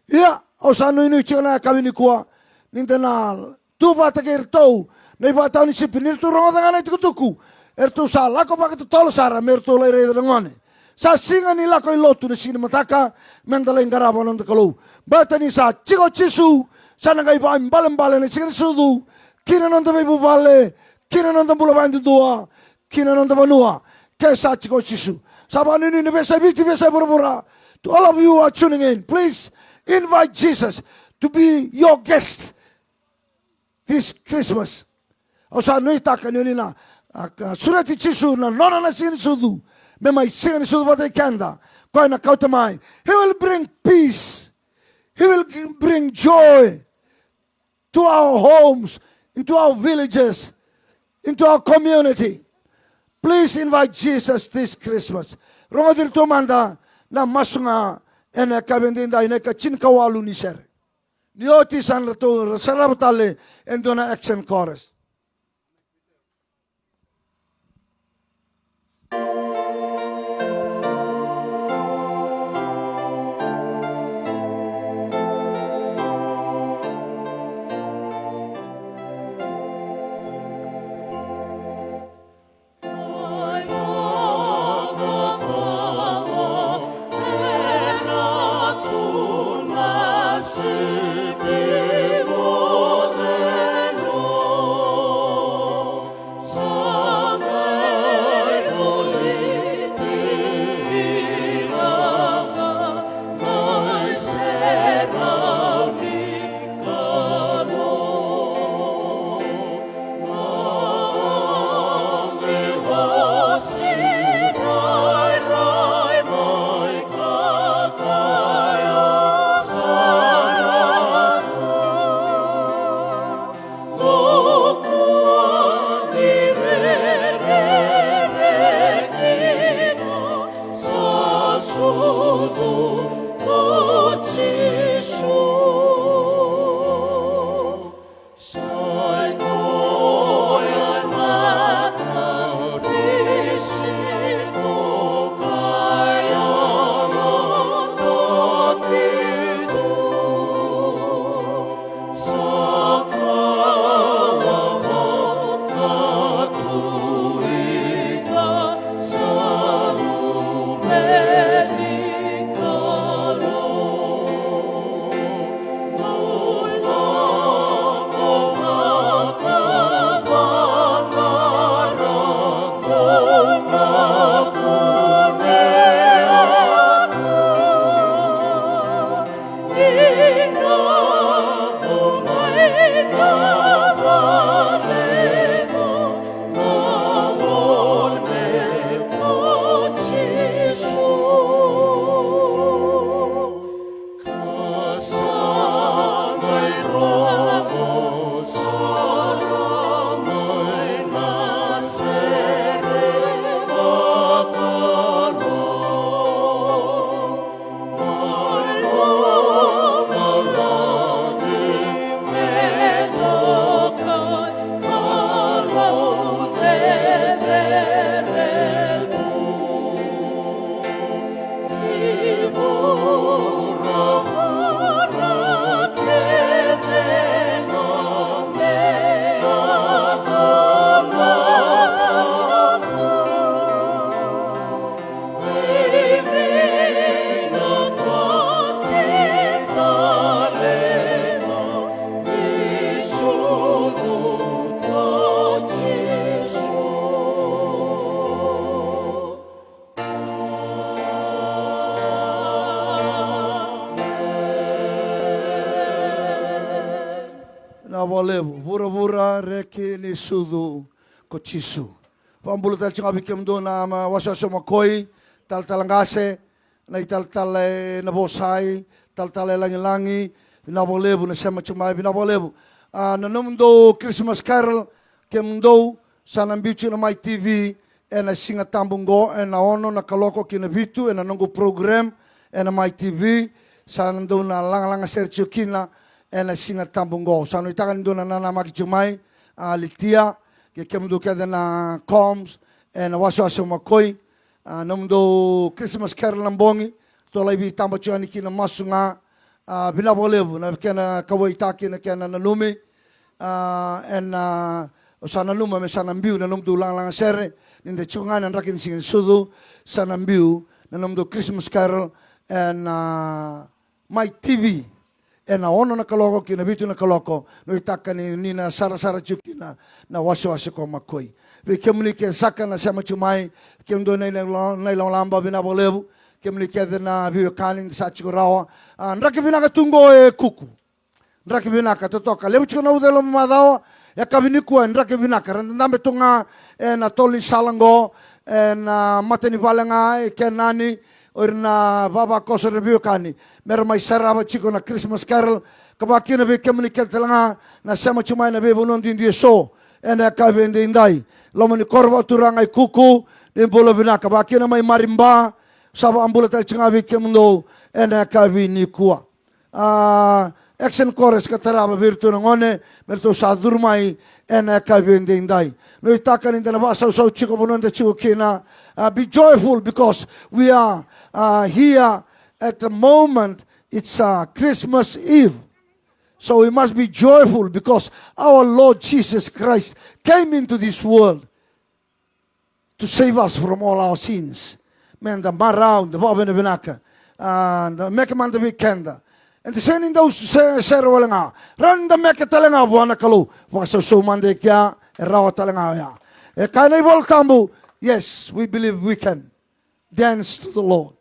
Ia, au sa nuinui tiko na yakavi nikua ni da na tu vata kei iratou na ivakatawa ni sipi, ni ratou rogoca ga na itukutuku, eratou sa lako vakatotolo sara me ratou lai raica na gone. Sa siga ni lako i lotu na siga ni mataka, me da lai qarava na noda Kalou. Baleta ni sa tiko o Jisu, sa na qai vakaibalebale na siga ni sucu ki na noda veivuvale, ki na noda bula vakayadudua, ki na noda vanua, ke sa tiko o Jisu. Sa vakanuinui na veiyasai Viti, veiyasai vuravura. To all of you who are tuning in, please invite Jesus to be your guest this Christmas. Au sa nuitaka ni o ni na, a, ka sureti Jisu na nona na siga ni sucu me mai siga ni sucu vata kei keda. Koya na kauta mai. He will bring peace. He will bring joy to our homes, into our villages, into our community. Please invite Jesus this Christmas. Rogoci iratou mada na masu ga ena yakavi edaidai, na ika tinikawalu ni sere. Ni oti sa ratou sarava tale e dua na action chorus. Vinaka vakalevu, vuravura reki ni sucu ko Jisu. Vakabula tale tiko ga vei kemudou na ma-, wasewase o Makoi, talatala qase, na italatala e Navosai, talatala e Lagilagi, vinaka vakalevu na sema tiko mai, vinaka vakalevu. A, na nomudou Christmas Carol, kemudou sa na biu tiko na Mai T V ena Siga Tabu qo, ena ono na kaloko ki na vitu, ena noqu program ena Mai T V, sa na dou na lagalaga sere tiko kina ena Siga Tabu qo. Sa nuitaka ni dou na nanamaki tiko mai, a, Litia, kei kemudou kece na Coms ena wasewase o Makoi. A, nomudou Christmas Carol na bogi, tou lai veitaba tiko yani kina masu ga. A, vinaka vakalevu na kena kauwaitaki, na kena nanumi. A, ena, au sa nanuma me sa na biu na nomudou lagalaga sere, ni da tiko ga ena draki ni Siga ni Sucu, sa na biu na nomudou Christmas Carol ena Mai T V ena ono na kaloko ki na vitu na kaloko. Nuitaka ni, ni na sarasara tiko kina na wasewase ko Makoi. Vei kemuni ke saka na sema tiko mai, kemudou na, na, na ilawalaba, vinaka vakalevu. Kemuni kece na veiwekani da sa tiko rawa. A, draki vinaka tu qo e Kuku. Draki vinaka totoka. Levu tiko na uca e loma ni macawa, e yakavi nikua, draki vinaka. Ra dadabe tu ga ena tolo ni sala qo, ena mata ni vale ga e Kenani, o ira na vavakoso, o ira na veiwekani, me ra mai sarava tiko na Christmas Carol. Ka vaka kina vei kemuni kece tale ga na sema tiko mai na veivanua duidui eso ena yakavi edaidai. Loma ni koro vakaturaga e Kuku, ni bula vinaka. Vaka kina mai Mariba, sa vakabula tale tiko ga vei kemudou ena yakavi nikua. A, action chorus ka tarava vei iratou na gone, me ratou sa curu mai ena yakavi edaidai. Nuitaka ni da na vakasausau tiko vanua da tiko kina. A, be joyful because we are, a, here at the moment. It's, a, Christmas Eve. So we must be joyful because our Lord Jesus Christ came into this world to save us from all our sins. Me da marau, da vakavinavinaka, a, da meke mada vei keda. Eda sega ni dau se-, sere wale ga, rawa ni da meke tale ga vua na Kalou. Vakasausau mada e kea, e rawa tale ga oya. E kaya na iVola Tabu, yes, we believe we can dance to the Lord.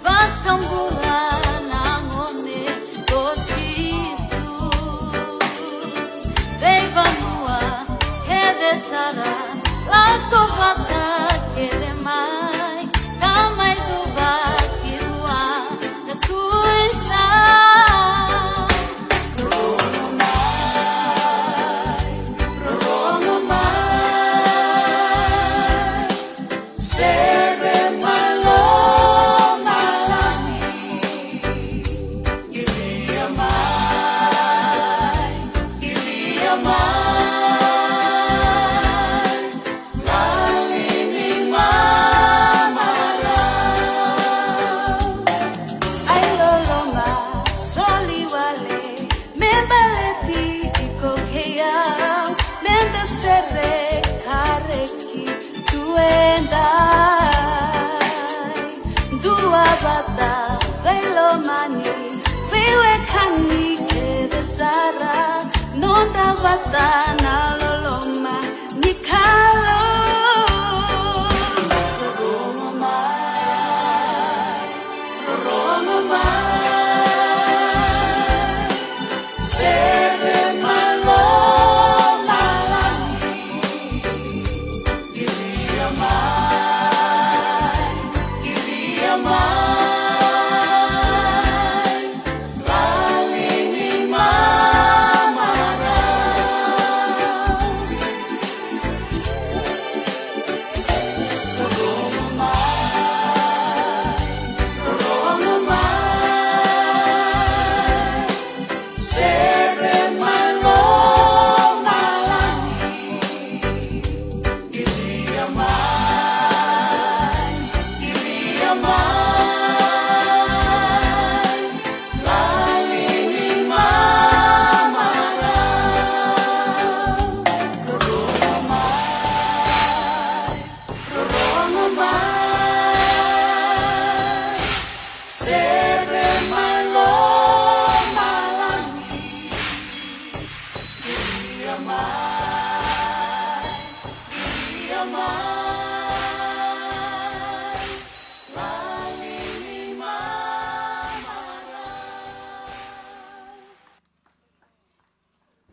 Vakabula na gone ko Jisu. Veivanua kece sara, lako vata kece mai, ka mai cuva ki rua, ka Vata na loloma ni Kalou. Rorogo mai, rorogo mai. Sere mai lomalagi. Kilia mai, kilia mai.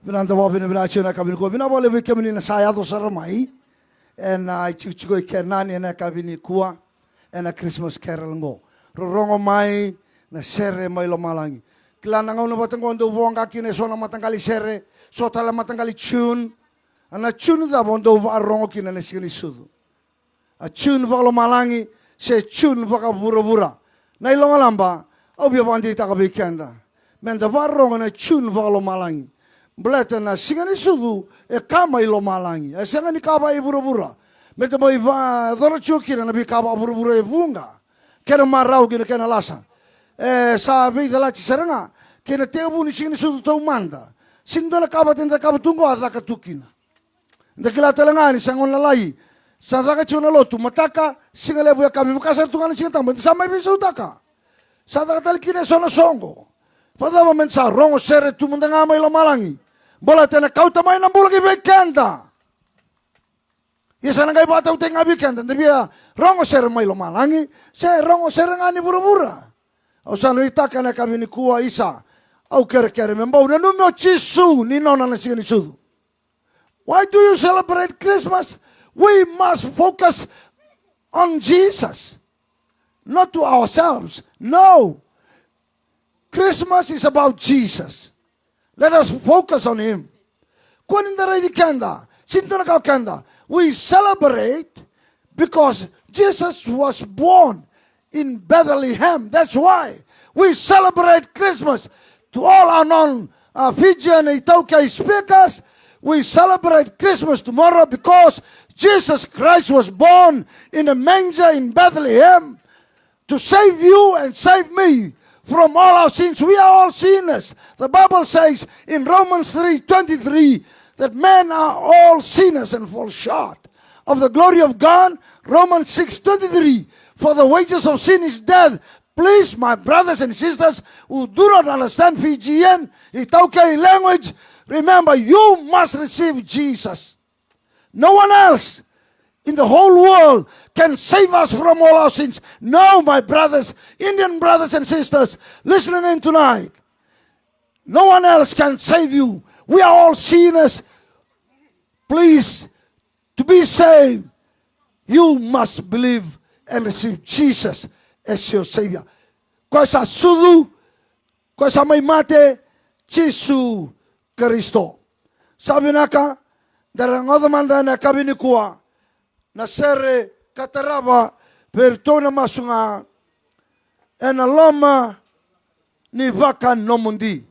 Vinaka, da vakavinavinaka tiko ena yakavi nikua. Vinaka vakalevu vei kemuni na sa yaco sara mai ena itikotiko i Kenani ena yakavi nikua, ena Christmas carol oqo. Rorogo mai na sere mai lomalagi. Kila na gauna vata oqo dau voqa kina eso na mataqali sere, so tale na mataqali tune. A na tune cava o dau vakarorogo kina ena siga ni sucu? A tune vakalomalagi se tune vakavuravura? Na iloga laba, au via vakadeitaka vei keda me da vakarorogo na tune vakalomalagi. Baleta na siga ni sucu e ka mai lomalagi, e sega ni ka vakavuravura. Me da mai vakayacora tiko kina na veika vakavuravura e vuqa, kena marau kei na kena lasa. E sa veicalati sara ga kei na tekivu ni siga ni sucu taumada. Sega ni dua na ka vata eda cakava tu oqo a caka tu kina. Da kila tale ga ni sa gauna lalai sa caka tiko na lotu mataka, siga levu, yakavi, vaka sara tu ga na Siga Tabu eda sa mai veisautaka. Sa caka tale kina eso na soqo. Vakacava me da sa rogo sere tu mada ga mai lomalagi? Baleta ena kauta mai na bula ki vei keda. Ia sa na qai vakatautaki ga vei keda, da via rogo sere mai lomalagi se rogo sere ga ni vuravura? Au sa nuitaka ena yakavi nikua, isa, au kerekere me bau nanumi o Jisu ni nona na siga ni sucu. Why do you celebrate Christmas? We must focus on Jesus, not to ourselves. No. Christmas is about Jesus. Let us focus on him. Kua ni da raici keda, sega ni dua na ka o keda. We celebrate because Jesus was born in Bethlehem. That's why we celebrate Christmas. To all our non, uh, Fijian iTaukei speakers, we celebrate Christmas tomorrow because Jesus Christ was born in a manger in Bethlehem to save you and save me from all our sins. We are all sinners. The Bible says in Romans three twenty-three that men are all sinners and fall short of the glory of God. Romans six twenty-three, "For the wages of sin is death." Please, my brothers and sisters who do not understand Fijian iTaukei language, remember, you must receive Jesus. No one else in the whole world can save us from all our sins. No, my brothers, Indian brothers and sisters listening in tonight, no one else can save you. We are all sinners. Please, to be saved, you must believe and receive Jesus as your Savior. Koya sa sucu, koya sa mai mate, Jisu Karisito. Sa vinaka, da rogoca mada ena yakavi nikua na sere ka tarava vei iratou na masu ga, ena loma ni vakanomodi.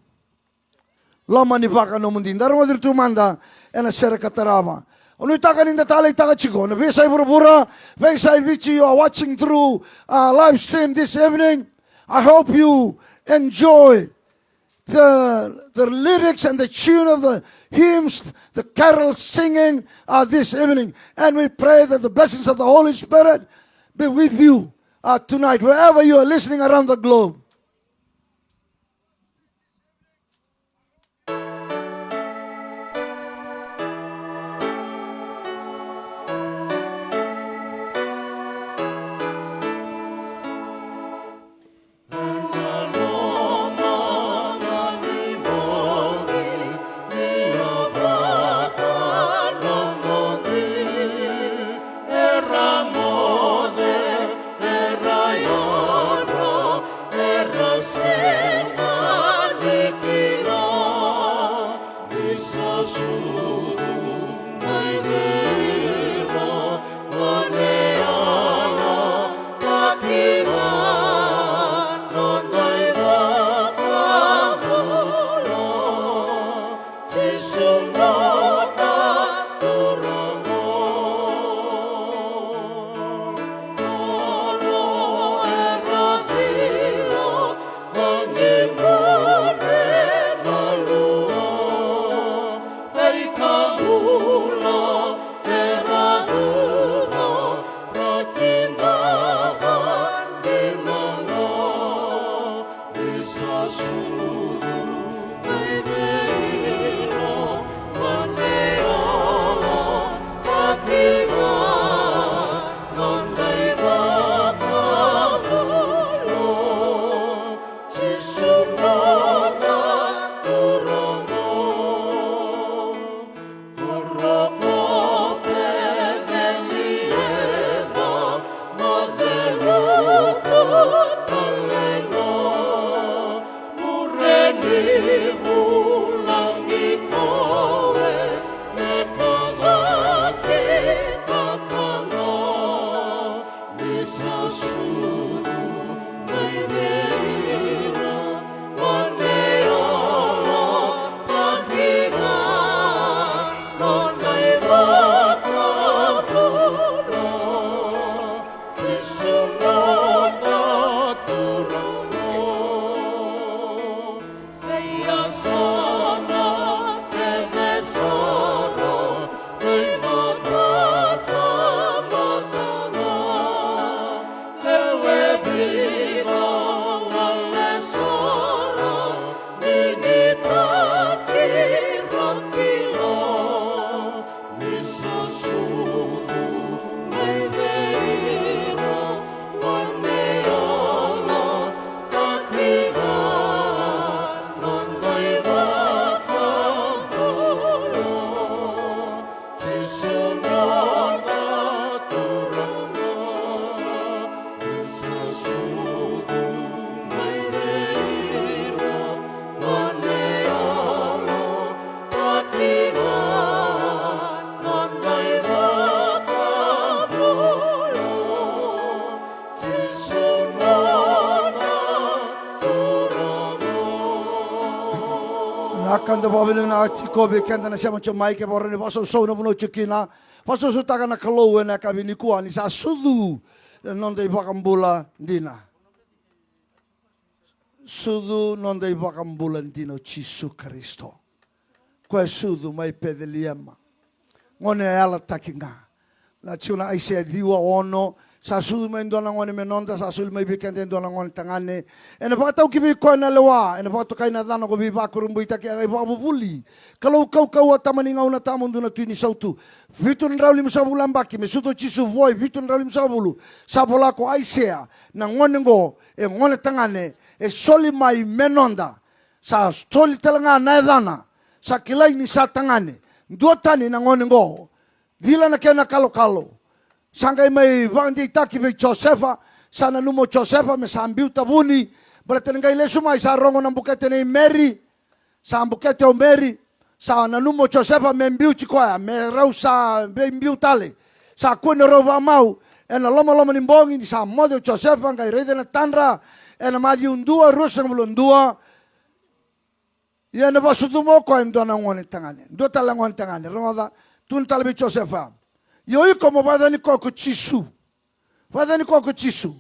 Loma ni vakanomodi. Da rogoci iratou mada ena sere ka tarava. Au nuitaka ni da taleitaka tiko na veiyasai vuravura, veiyasai Viti, you are watching through, uh, live stream this evening. I hope you enjoy the, the lyrics and the tune of the hymns, the carol singing, uh, this evening. And we pray that the blessings of the Holy Spirit be with you, uh, tonight, wherever you are listening around the globe. Na ka da vakavinavinaka tiko vei keda na sema tiko mai, ke vakarau ni vakasausau na vanua tiko kina. Vakasausautaka na Kalou ena yakavi nikua ni sa sucu na noda iVakabula dina. Sucu noda iVakabula dina o Jisu Karisito. Koya sucu mai Peceliema. Gone yalataki ga. Na tiko na Aisea ciwa ono, sa sucu mai e dua na gone me noda, sa soli mai vei keda e dua na gone tagane. Ena vakatau ki vei koya na lewa, ena vakatokai na yacana ko Veivakurabuitaki, a qai vakavuvuli. Kalou kaukauwa, Tama ni gauna tawamudu, na Tui ni sautu. Vitu na drau limasagavulu na yabaki me sucu o Jisu vua e vitu na drau limasagavulu. Sa vola ko Aisea, na gone oqo e gone tagane, e soli mai me noda. Sa soli tale ga na yacana, sa kilai ni sa tagane. Duatani na gone oqo, cila na kena kalokalo. Sa qai mai vakadeitaki vei Josefa, sa nanuma o Josefa me sa biuta vuni, baleta ni qai lesu mai sa rogo na bukete nei Meri. Sa bukete o Meri, sa nanuma o Josefa me biuti koya, me rau sa veibiu tale. Sa kua ni rau vakamau ena lomaloma ni bogi, ni sa moce o Josefa, qai raica na tadra, ena Maciu dua, ruasagavulu ka dua. Ia ena vakasucuma o koya e dua na gone tagane, dua tale na gone tagane. Rogoca, tukuna tale vei Josefa. Ia o iko mo vakayacani koya ko Jisu. Vakayacani koya ko Jisu.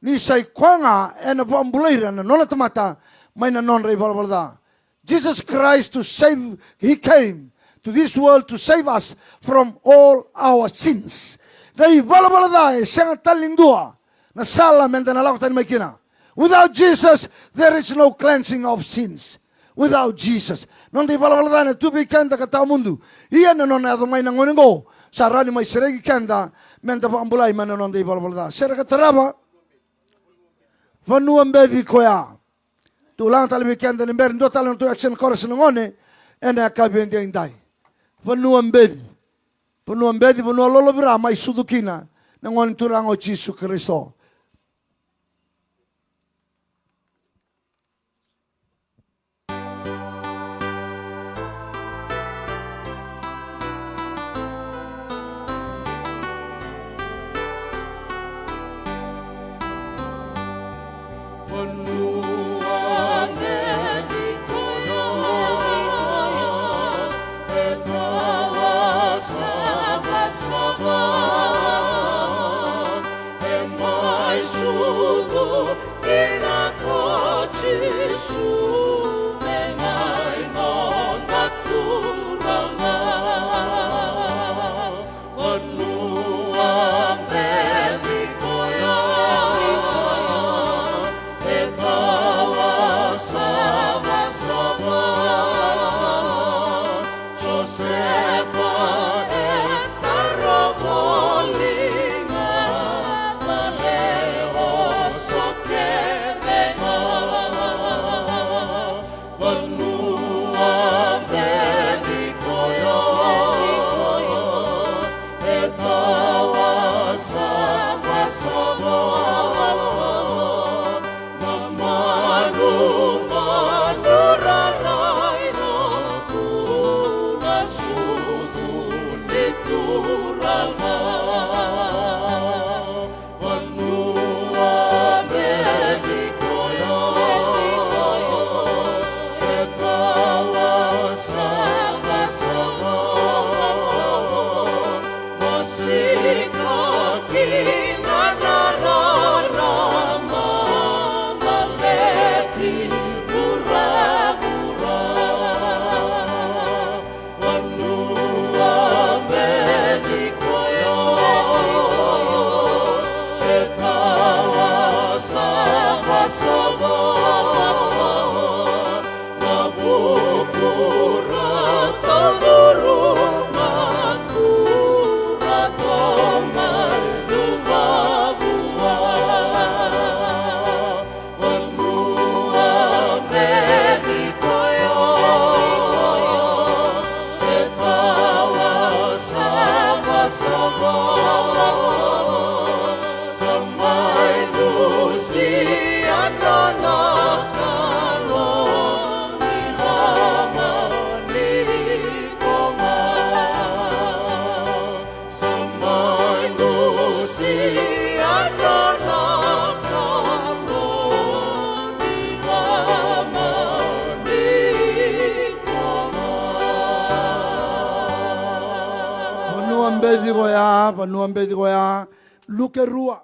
Ni sa i koya ga ena vakabulai ira na nona tamata mai na nodra ivalavala ca. Jesus Christ to save, he came to this world to save us from all our sins. Na ivalavala ca e sega tale ni dua na sala meda na lako tani mai kina. Without Jesus, there is no cleansing of sins. Without Jesus. Noda ivalavala ca ena tu vei keda ka tawamudu. Ia na nona yaco mai na gone oqo, sa rawa ni mai sereki keda meda vakabulai mai na noda ivalavala ca. Sere ka tarava. Vanua beci koya. Tu laga tale vei keda ni bera dua tale na tu action chorus na gone ena yakavi edaidai. Vanua beci. Vanua beci, vanua lolovira mai sucu kina na Gone Turaga o Jisu Karisito. Vuravura, vanua beci koya e tawa savasava. Na vuku ra taucuru, matua ra tomai tu vavua. Vanua beci koya e tawa savasava. Sa mai dusia na nona Kalou ni loma ni koga. Sa mai dusia na nona Kalou ni loma ni koga. Vanua beci koya, vanua beci koya. Luke rua.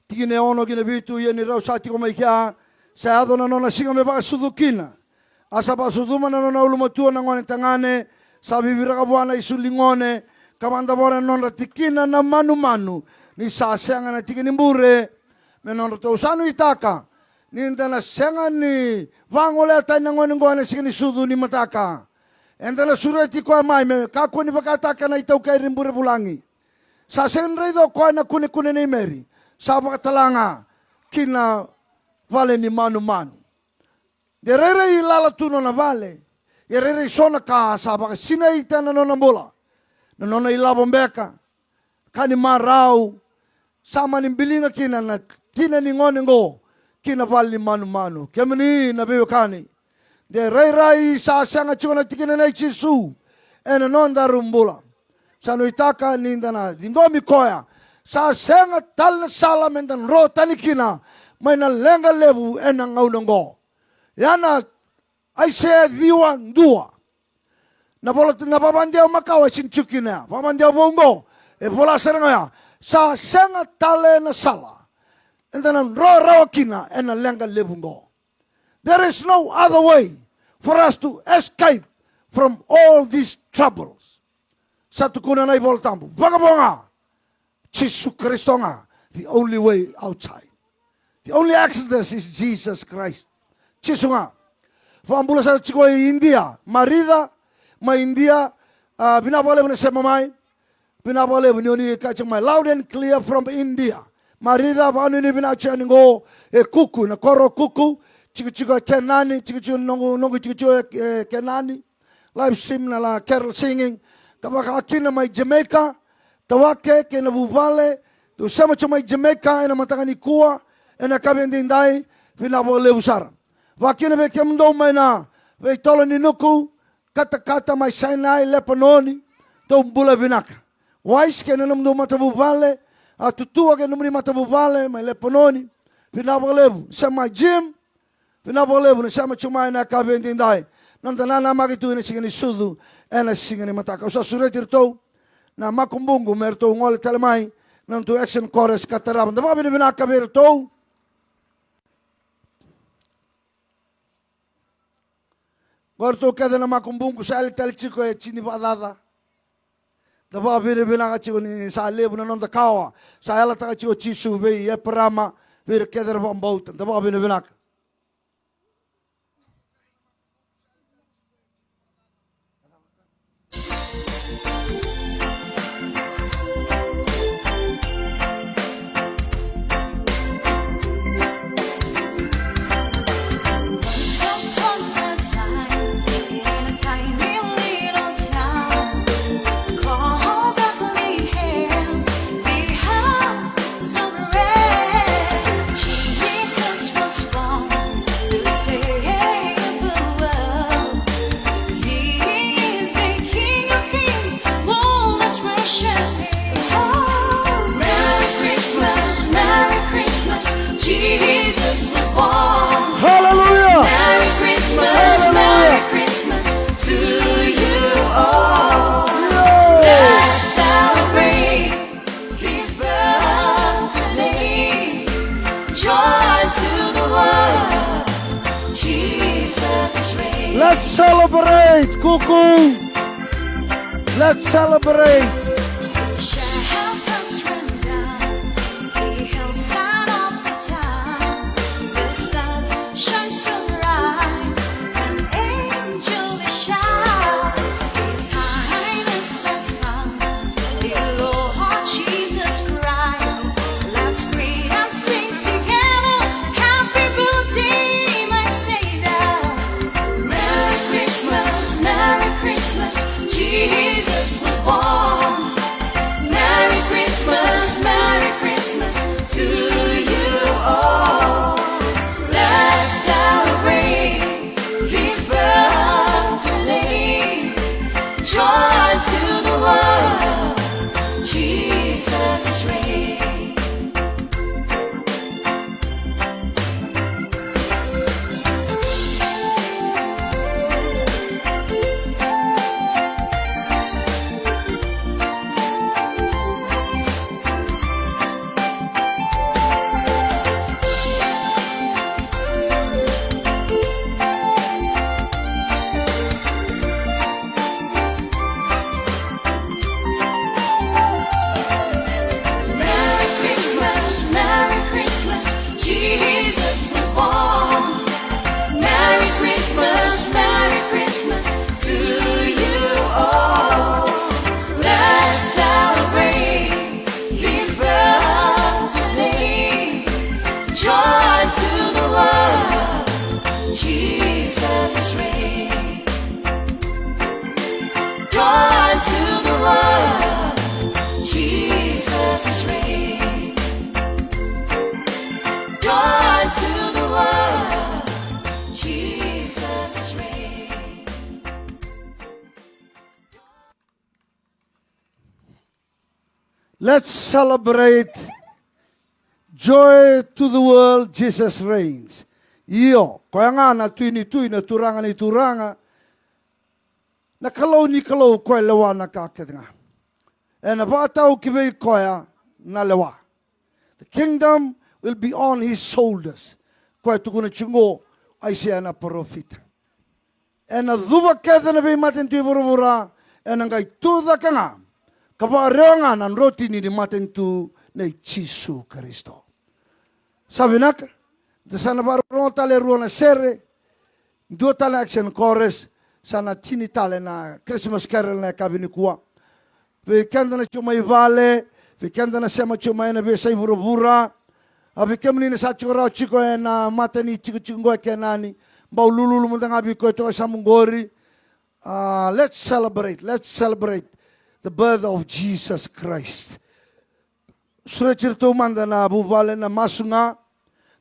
Tikina e ono ki na vitu, ia ni rau sa tiko mai kea, sa yaco na nona siga me vakasucu kina. A sa vakasucuma na nona ulumatua na gone tagane, sa viviraka vua na isu ni gone, ka vakadavora na nodra tikina na manumanu, ni sa sega na tiki ni bure me nodratou. Sa nuitaka ni da na sega ni vagolea tani na gone oqo ena siga ni sucu ni mataka. Eda na sureti koya mai me kakua ni vakataka na itaukei ni bure vulagi. Sa sega ni raica o koya na kunekune nei Meri, sa vakatala ga ki na vale ni manumanu. De rairai lala tu nona vale, ia rairai so na ka sa vakasinaita na nona bula. Na nona ilavo beka, ka ni marau, sa mani biliga kina na tina ni gone oqo ki na vale ni manumanu. Kemuni na veiwekani, de rairai sa sega tiko na tikina nei Jisu ena nodaru bula. Sa nuitaka ni da na ciqomi koya. Sa sega tale na sala me da dro tani kina mai na leqa levu ena gauna oqo. Ia na Aisea ciwa dua. Na vola na vakadewa makawa e sini tiko kina ya. Vakadewa vou oqo e vola sara ga ya. Sa sega tale na sala eda na dro rawa kina ena leqa levu oqo. There is no other way for us to escape from all these troubles. Sa tukuna na iVola Tabu, vakavo ga. Jisu Karisito ga, the only way outside. The only exodus is Jesus Christ. Jisu ga. Vakabula sa tiko i India, Marica, mai India, a, vinaka vakalevu na sema mai. Vinaka vakalevu ni oni kaya tiko mai loud and clear from India. Marica, vakanuinui vinaka tiko yani qo e Kuku, na koro o Kuku, tikotiko e Kenani, tikotiko noqu, noqu tikotiko e, e Kenani. Live stream na la carol singing. Ka vaka kina mai Jamaica, Tawake kei na vuvale, dou sema tiko mai Jamaica ena mataka nikua, ena yakavi edaidai, vinaka vakalevu sara. Vakakina vei kemudou mai na veitolo ni nuku, katakata mai Sinai, Lepanoni, dou bula vinaka. Wise kei na nomudou matavuvale, a Tutua kei na nomuni matavuvale mai Lepanoni, vinaka vakalevu. Sema Jim, vinaka vakalevu na sema tiko mai ena yakavi edaidai. Noda nanamaki tu ena siga ni sucu, ena siga ni mataka. Au sa sureti iratou na makubuqu me ratou gole tale mai na nodatou action chorus ka tarava. Da vakavinavinaka vei iratou. Qo iratou kece na makubuqu sa yali tale tiko e tini vakacaca. Da vakavinavinaka tiko ni sa levu na noda kawa. Sa yalataka tiko o Jisu vei Eparama, vei ira kece era vakabauta. Da vakavinavinaka. Let's celebrate, Kuku. Let's celebrate. Shall help us when down. He held sign of the time. The stars shine so bright. An angel is shout. His highness has come. Dear Lord Jesus Christ, let's greet and sing together. Happy birthday, my Savior. Merry Christmas, Merry Christmas, Jesus was born. Merry Christmas, Merry Christmas to you all. Let's celebrate his birth today. Joy to the world, Jesus is reign. Merry Christmas, Merry Christmas, Jesus was born. Merry Christmas, Merry Christmas to you all. Let's celebrate his birth today. Joy to the world, Jesus is reign. Joy to the world, Jesus is reign. Joy to the world, Jesus is reign. Let's celebrate. Joy to the world, Jesus reigns. Io, koya ga na Tui ni tui, na Turaga ni turaga, na Kalou ni kalou, koya e lewa na ka kece ga. Ena vakatau ki vei koya na lewa. The kingdom will be on his shoulders. Koya e tukuna tiko qo o Aisea na parofita. Ena cuva kece na veimatanitu e vuravura, ena qai tucake ga ka vakarewa ga na drotini ni matanitu nei Jisu Karisito. Sa vinaka, da sa na vakarorogo tale e rua na sere, dua tale na action chorus, sa na tini tale na Christmas carol na yakavi nikua. Vei keda na tiko mai vale, vei keda na sema tiko mai ena veiyasai vuravura, a vei kemuni na sa tiko rawa tiko ena mata ni tikotiko qo e Kenani, bau lululu mada ga vei koya e toka e yasamu qori. Ah, let's celebrate, let's celebrate the birth of Jesus Christ. Sureti iratou mada na vuvale na masu ga.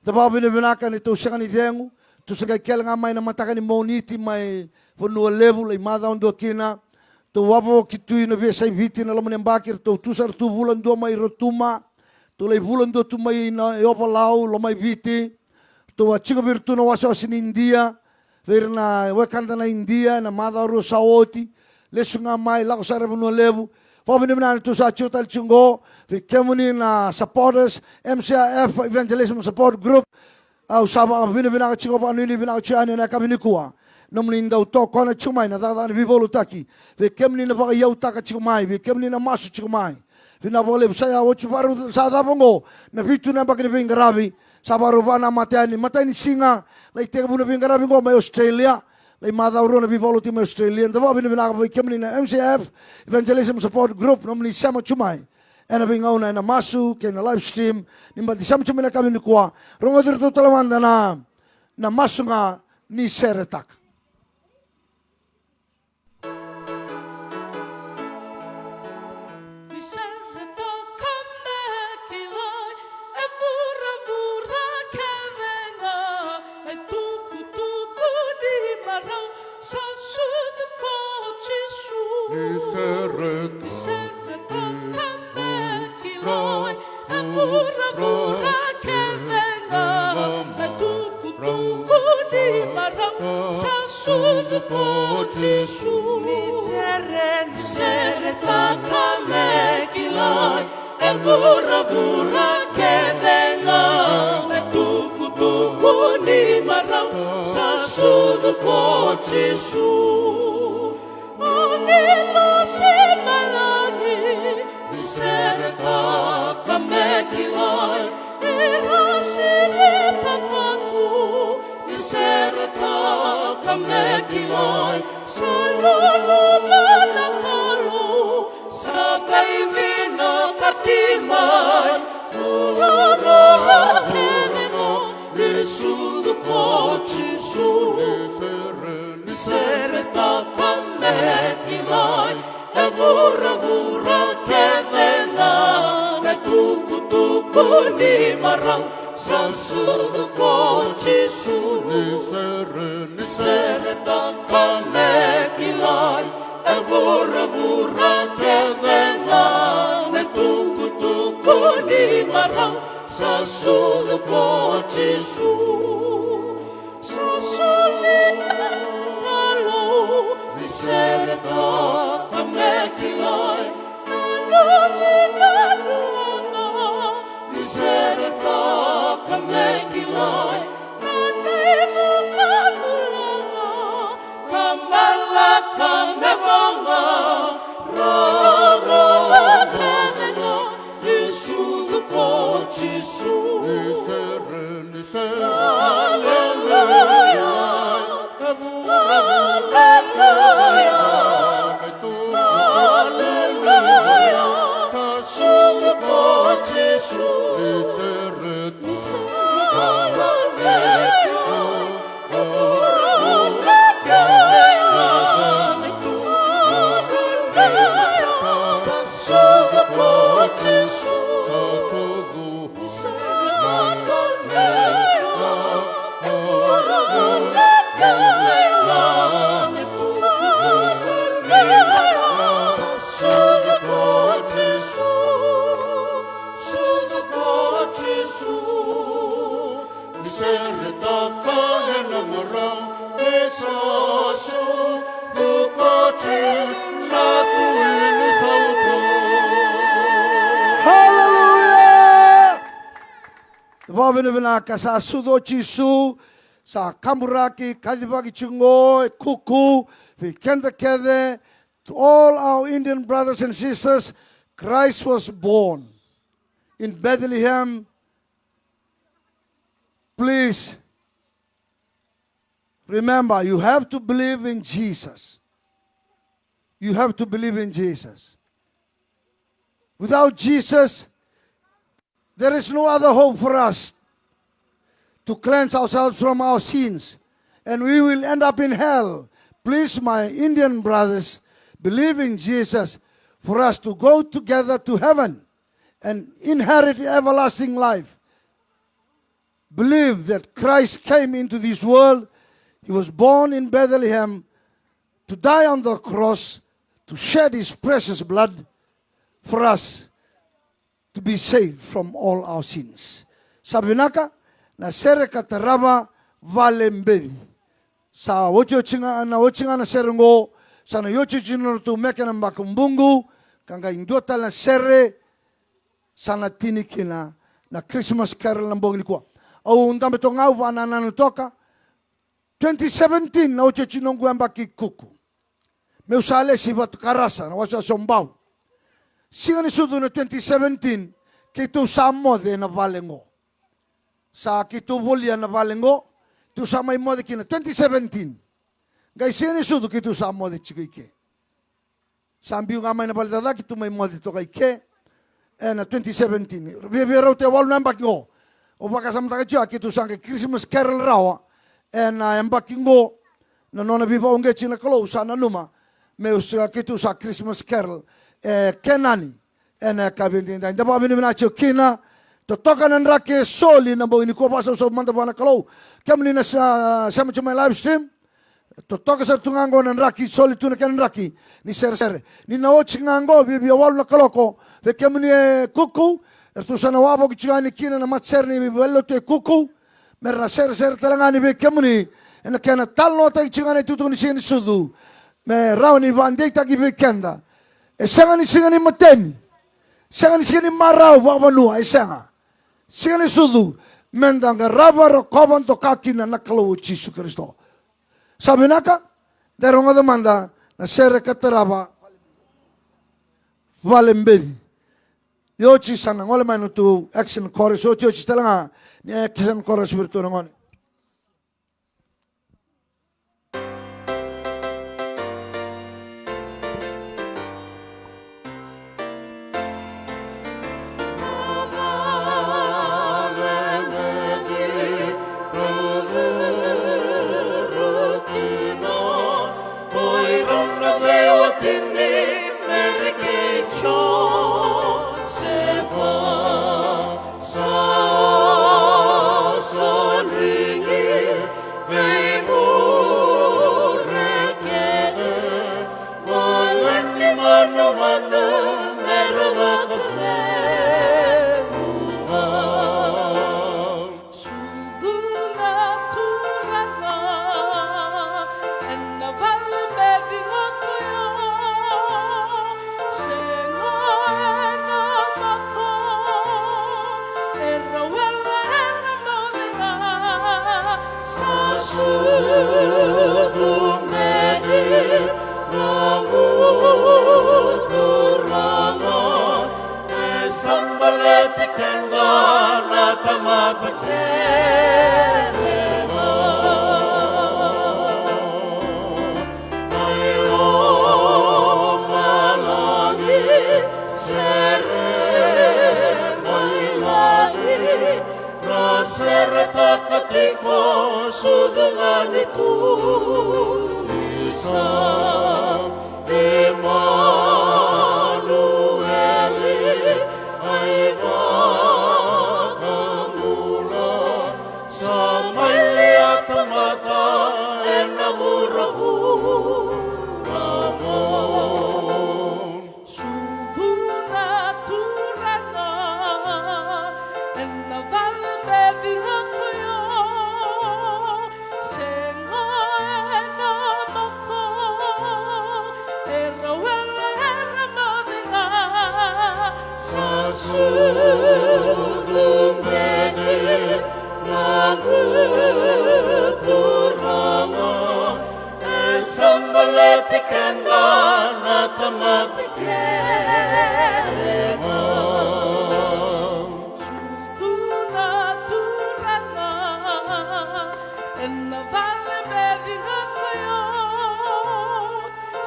Da vakavinavinaka ni tou sega ni cegu, tou se qai kele ga mai na mataka ni Moniti mai Vanua Levu, lai macawa dua kina. Tou avo ki tu ina veiyasai Viti na loma ni yabaki, ratou tu sara tu vula dua mai Rotuma. Tou lai vula dua tu mai na Ovalau, Lomaiviti. Tou a tiko vei iratou na wasewase ni Idia, vei ira na wekada na Idia, na macawa rua sa oti. Lesu ga mai, lako sara e Vanua Levu. Vakavinavinaka ni tou sa tiko tale tiko qo. Vei kemuni na supporters, M C I F Evangelism Support Group. Au sa vakavinavinaka tiko, vakanuinui vinaka tiko yani ena yakavi nikua. Nomuni dau tokona tiko mai na cakacaka ni veivakalotutaki. Vei kemuni na vakaiyautaka tiko mai, vei kemuni na masu tiko mai. Vinaka vakalevu. Sa ya oti, vakarau sa cava qo na vitu na yabaki ni veiqaravi. Sa vakarau vakanamata yani, matai ni siga, lai tekivu na veiqaravi qo mai Australia. Lai macawa rua na veivakalotutaki mai Australia. Da vakavinavinaka vei kemuni na M C F Evangelism Support Group, nomuni sema tu mai ena veigauna ena masu kei na live stream. Ni bati sema tu mai na yakavi nikua, rogoci iratou tale mada na, na masu ga ni seretaka. Ni seretaka me kilai e vuravura kece ga, e tukutuku ni marau sa sucu ko Jisu. Ni seretaka me kilai e vuravura kece ga, e tukutuku ni marau sa sucu ko Jisu. Ni sere, ni seretaka me kilai e vuravura kece ga, e tukutuku ni marau sa sucu ko Jisu, o ni lasi mai lagi, ni seretaka me kilai. E ra seretaka tu, ni seretaka me kilai. Sa loloma na Kalou, sa veivinakati mai. Ruarua kece ga ni sucu ko Jisu. Ni seretaka me kilai, e vuravura kece ga na itukutuku ni marau. Sa sucu ko Jisu. Ni sere, ni seretaka me kilai, e vuravura kece ga na itukutuku ni marau. Sa sucu ko Jisu. Sa soli na Kalou, ni seretaka me kilai. Na luve na luaga, ni seretaka me kilai. Na naivu ka bulaga, ka malaka me vaga. Roro kece ga ni sucu ko Jisu. Ni sere, ni sere. Aleluya. Aleluya. Aleluya. Sa sucu ko Jisu. Ni sere, ni sere. Aleluya. Ni seretaka ena marau, ni sa sucu ko Jisu, sa tu ena sautu. Hallelujah! Vakavinavinaka, sa sucu o Jisu, sa kaburaki, kacivaki tiko e Kuku, vei keda kece, to all our Indian brothers and sisters, Christ was born in Bethlehem. Please remember, you have to believe in Jesus. You have to believe in Jesus. Without Jesus, there is no other hope for us to cleanse ourselves from our sins, and we will end up in hell. Please, my Indian brothers, believe in Jesus for us to go together to heaven and inherit everlasting life. Believe that Christ came into this world. He was born in Bethlehem to die on the cross, to shed his precious blood for us to be saved from all our sins. Sa vinaka, na sere ka tarava, vale beci. Sa otioti ga, na oti ga na sere qo, sa na iotioti ni nodratou meke na bakabuqu, ka qai dua tale na sere, sa na tini kina na Christmas Carol na bogi nikua. Au dabe toka ga, au vakanananu toka. Twenty seventeen na otioti noqu yabaki Kuku. Meu sa lesi Vatukarasa, na wasewase o Bau. Siga ni sucu na twenty seventeen, keitou sa moce na vale qo. Sa keitou volia na vale qo, tou sa mai moce kina twenty seventeen. Qai siga ni sucu keitou sa moce tiko i ke. Sa biu ga mai na vale cakacaka, keitou mai moce toka i ke ena twenty seventeen. Viavia rauta e walu na yabaki qo. Au vakasamataka tiko, a keitou sa qai Christmas Carol rawa ena yabaki qo. Na nona veivakauqeti na Kalou, sa nanuma meu sa, keitou sa Christmas Carol e Kenani ena yakavi edaidai. Da vakavinavinaka tiko kina. Totoka na draki e soli na bogi nikua, vakasausau mada vua na Kalou. Kemuni na sa, sema tiko mai live stream, totoka sara tu ga qo na draki, soli tu na kena draki ni seresere. Ni na oti ga qo, viavia walu na kaloko, vei kemuni e Kuku, eratou sa na wavoki tiko yani kina na matasere ni valenilotu e Kuku, me ra na seresere tale ga yani vei kemuni ena kena talanoataki tiko ga na itukutuku ni Siga ni Sucu, me rawa ni vakadeitaki vei keda. E sega ni siga ni mateni, sega ni siga ni marau vakavanua, e sega. Siga ni Sucu, meda qarava, rokova, doka kina na Kalou o Jisu Karisito. Sa vinaka? Da rogoca mada na sere ka tarava Vale Beci. Oti sa na gole mai na tu action chorus, otioti tale ga ni action chorus vei iratou na gone. Sa oso drigi vei vure kece, vale ni manumanu me ra vakacegu ga. Sucu na Turaga ena vale beci ga ko ya. Sega ena mako, era wele era moce ga. Sa sucu beci noqu Turaga, e sa baleti keda na tamata kece ga. Mai lomalagi, sere mai lagi, ra seretaka tiko sucu ga ni turisa. Emanueli, ai vakabula, sa mai lia tamata ena vuravura. Sucu na Turaga ena vale beci ga ko ya. Sega ena mako, era wele era moce ga. Sa sucu beci noqu Turaga, e sa baleti keda na tamata kece ga. Sucu na Turaga ena vale beci ga ko ya.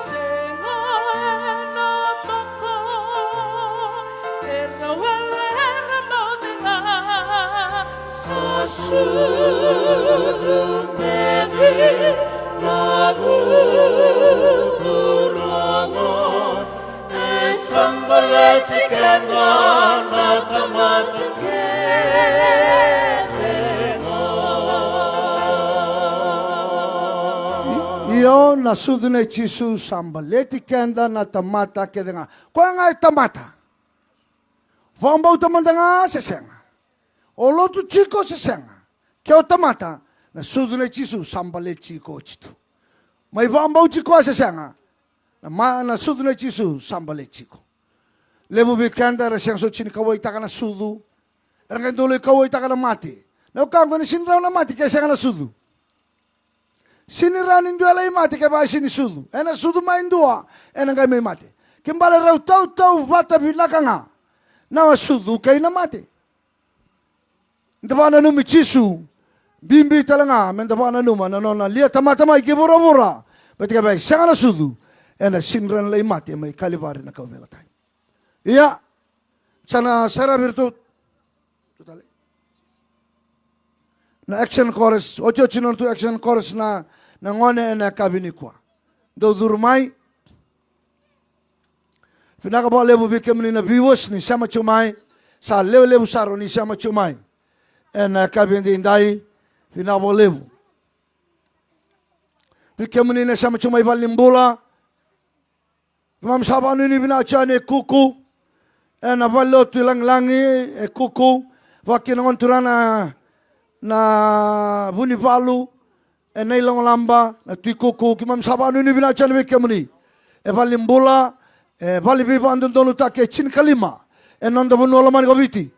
Sega ena mako, era wele era moce ga. Sa sucu beci noqu Turaga, e sa baleti keda na tamata kece ga. I-, io, na sucu nei Jisu sa baleti keda na tamata kece ga. Koya ga e tamata. Vakabauta mada ga se sega. O lotu tiko se sega. Ke o tamata, na sucu nei Jisu sa baleti iko oti tu. Mai vakabauti koya se sega. Na ma-, na sucu nei Jisu sa baleti iko. Levu vei keda era sega soti ni kauwaitaka na sucu. Era qai dau lai kauwaitaka na mate. Na wekaqu, ena sega ni rawa na mate ke sega na sucu. Sega ni rawa ni dua e lai mate kevaka e sega ni sucu. Ena sucu mai dua, ena qai mai mate. Ke bale rau tautauvata vinaka ga na sucu kei na mate. Da vakananumi Jisu, bibi tale ga meda vakananuma na nona lia tamata mai ki vuravura. Baleta kevaka e sega na sucu, ena sega ni rawa ni lai mate mai Kalivari na kauveilatai. Ia, sa na saravi iratou. Na action chorus, otioti na noda action chorus na, na gone ena yakavi nikua. Dou curu mai. Vinaka vakalevu vei kemuni na viewers ni sema tiko mai. Sa lewe levu sara ni sema tiko mai ena yakavi edaidai. Vinaka vakalevu vei kemuni na sema tiko mai valenibula. Keimami sa vakanuinui vinaka tiko yani e Kuku, ena valelotu i Lagilagi e Kuku, vaka kina na gone turaga na Vunivalu, e Nailogolaba, na Tui Kuku. Keimami sa vakanuinui vinaka tiko yani vei kemuni e valenibula, e vale ni veivakadodonutaki e tinikalima ena noda vanua lomani ko Viti.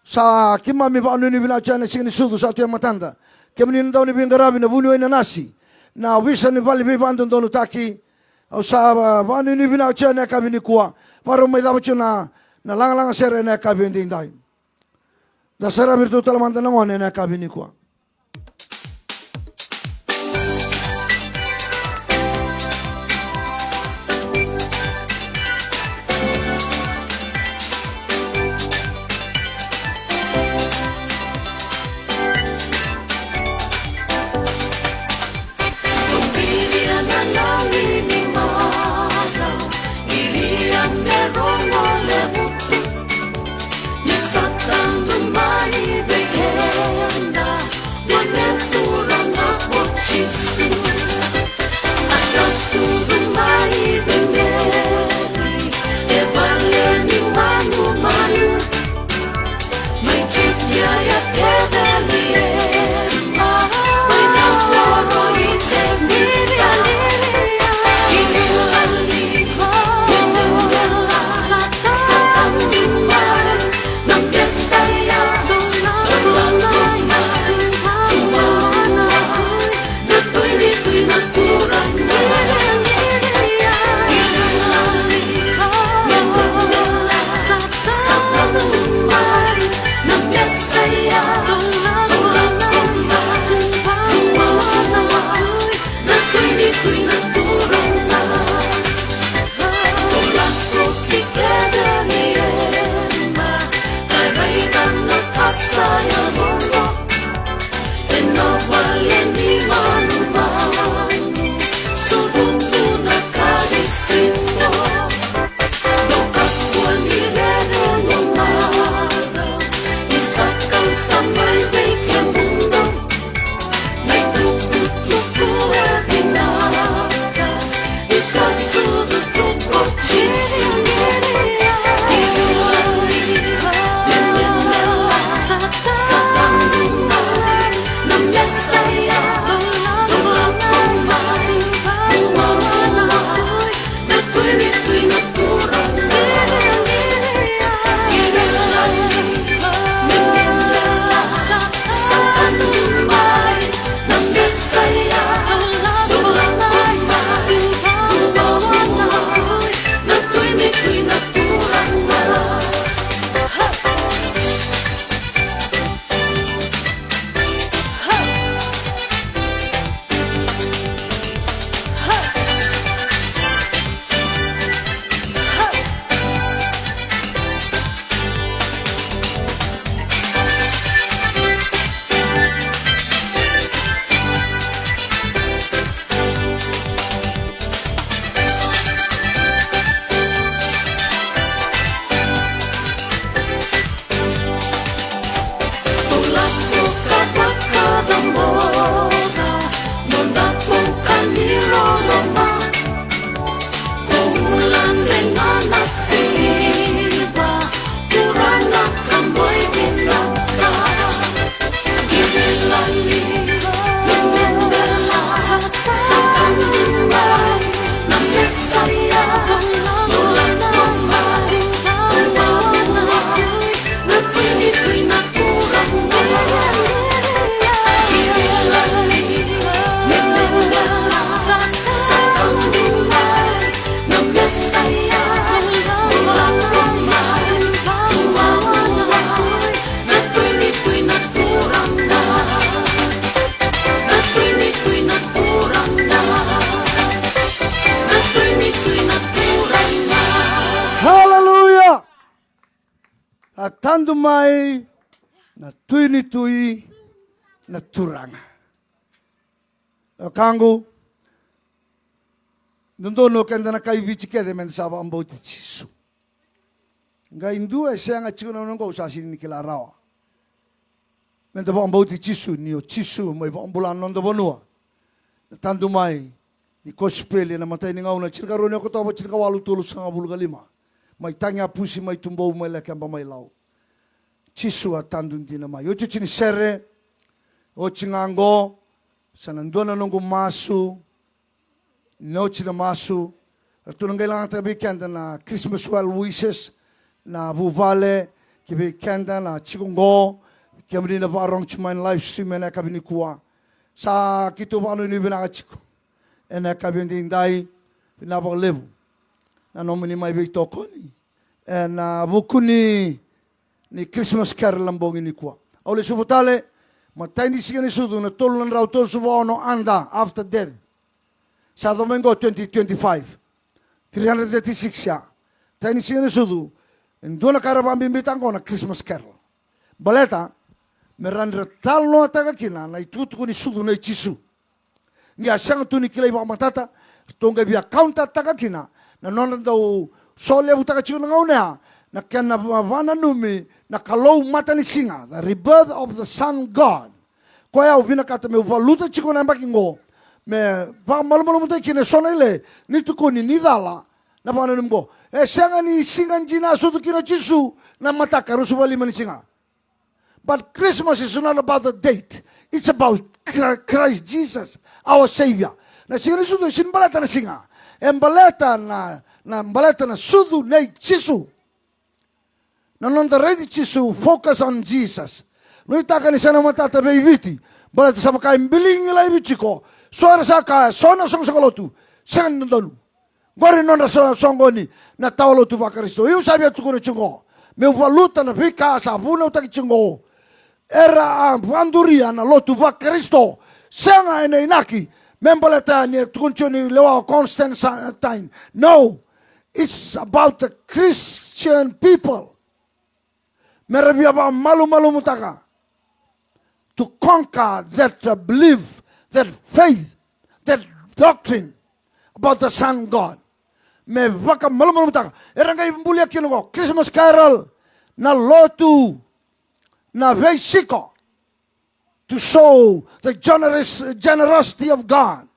Sa keimami vakanuinui vinaka tiko yani na Siga ni Sucu sa tu e matada. Kemuni na dau ni veiqaravi na vuniwai na nasi, na wisa ni vale veivakadodonutaki. Au sa, a, vakanuinui vinaka tiko ena yakavi nikua. Vakarau mai cava tiko na, na lagalaga sere ena yakavi edaidai. Da saravi iratou tale mada na gone ena yakavi nikua. Ni sa tadu mai vei keda, vua na Turaga ko Jisu. A sa sucu mai vei Meri, e vale ni manumanu. Mai Jutia e Peceliema, mai na koro i Tevita. Ni lali, ni lala, sa tadu mai na Mesaia. Ena vale ni manumanu, sucu tu na Karisito. Dou kakua ni rere lo marau, ni sa kauta mai vei kemudou na itukutuku e vinaka. Ni sa sucu tu ko Jisu. Ni lali, ni lala, sa tadu mai na Mesaia. Dou lako mai, dou maua na Tui ni Tui na Turaga. Ni lali, ni lala, sa tadu mai na Mesaia. Dou lako mai, dou maua na Tui ni Tui na Turaga. Hallelujah! A tadu mai na Tui ni Tui na Turaga. Wekaqu, dodonu o keda na kai Viti kece meda sa vakabauti Jisu. Qai dua e sega tiko na gauna oqo, au sa sega ni kila rawa. Meda vakabauti Jisu, ni o Jisu mai vakabula na noda vanua. Na tadu mai ni kosipeli ena imatai ni gauna, tinikarua ni Okotova, tinikawalu tolusagavulu ka lima. Mai Tagiyapusi, mai Tubou, mai Lakeba, mai Lau. Jisu a tadu dina mai. Oti, oti ni sere, oti ga oqo, sa na dua na noqu masu, na oti na masu, ratou na qai lagata vei keda na Christmas well wishes, na vuvale, ki vei keda na tiko oqo, kemuni na vakarogo tiko mai na live stream ena yakavi nikua. Sa keitou vakanuinui vinaka tiko. ena yakavi edaidai. Vinaka vakalevu na nomuni mai veitokoni ena vuku ni, ni Christmas carol na bogi nikua. Au lesuva tale, matai ni siga ni sucu na tolu na drau tolusagavulu ka ono A D, after death. Sa yaco mai qo twenty twenty-five. Three hundred thirty-six ya. Matai ni siga ni sucu, e dua na ka era vakabibitaka qo na Christmas carol. Baleta me rawa ni ra talanoataka kina na itukutuku ni sucu nei Jisu. Ni a sega tu ni kilai vakamatata, ratou qai via kauntataka kina na nodra dau solevutaka tiko na gauna ya na kena va-, vakananumi na Kalou matanisiga, the rebirth of the Son God. Koya au vinakata meu valuta tiko na yabaki qo, me vakamalumalumutaki kina eso na ile ni tukuni ni cala na vakananumi qo. E sega ni siga dina a sucu kina o Jisu, na mataka ruasagavulu ka lima ni siga. But Christmas is not about the date. It's about Chri-, Christ Jesus, our Savior. Na siga ni sucu e sega ni baleta na siga. E baleta na, na baleta na sucu nei Jisu. Na noda raici Jisu, focus on Jesus. Nuitaka ni sa na matata vei Viti. Baleta sa vaka e biligi laivi tiko. So era sa kaya, so na soqosoqo lotu. Sega ni dodonu. Qori nodra so-, soqoni na tawa lotu vaKarisito. Io, sa via tukuna tiko qo, meu valuta na veika sa vunautaki tiko qo. Era a vaduria na lotu vaKarisito. Sega ena inaki me baleta ni tukuna tiko ni lewa o Constantine. No. It's about the Christian people. Me ra via vakamalumalumutaka. To conquer that, uh, belief, that faith, that doctrine about the Son God. Me vakamalumalumutaka. Era qai bulia kina qo Christmas carol, na lotu, na veisiko. To show the generous, generosity of God.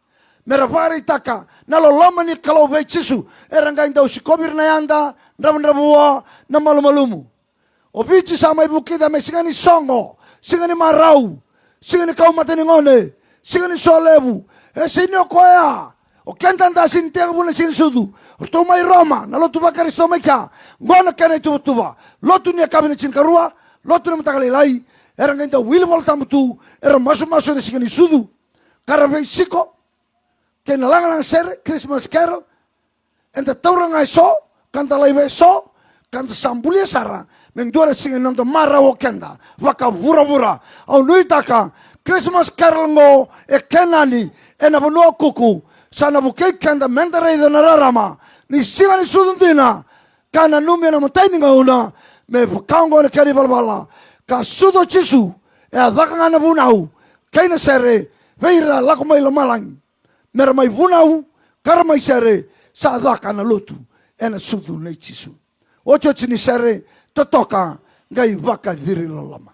Me ra vakaraitaka na loloma ni Kalou vei Jisu. Era qai dau sikovi ira na yada, dravudravua, na malumalumu. O Viti sa mai vukica me siga ni soqo, siga ni marau, siga ni kau mata ni gone, siga ni solevu. E sega ni o koya. O keda da sega ni tekivu na siga ni sucu. Ratou mai Roma, na lotu vaKarisito mai kea. Qo na kena ituvatuva. Lotu ni yakavi na tinikarua, lotu na mataka lailai. Era qai dau wili Vola Tabu tu, era masumasu ena siga ni sucu. Ka ra veisiko kei na lagalaga sere, Christmas carol. Eda taura ga eso, ka da laiva eso, ka da sa bulia sara me dua na siga ni noda marau o keda vakavuravura. Au nuitaka Christmas carol qo e kena ni, ena vanua o Kuku, sa na vukei keda me da raica na rarama ni siga ni sucu dina, ka nanumi ena imatai ni gauna, me vaka oqo na kena ivalavala. Ka sucu o Jisu, e a caka ga na vunau kei na sere vei ira lako mai lomalagi, me ra mai vunau ka ra mai sere. Sa caka na lotu ena sucu nei Jisu. Otioti ni sere, totoka, qai vakaciri loloma.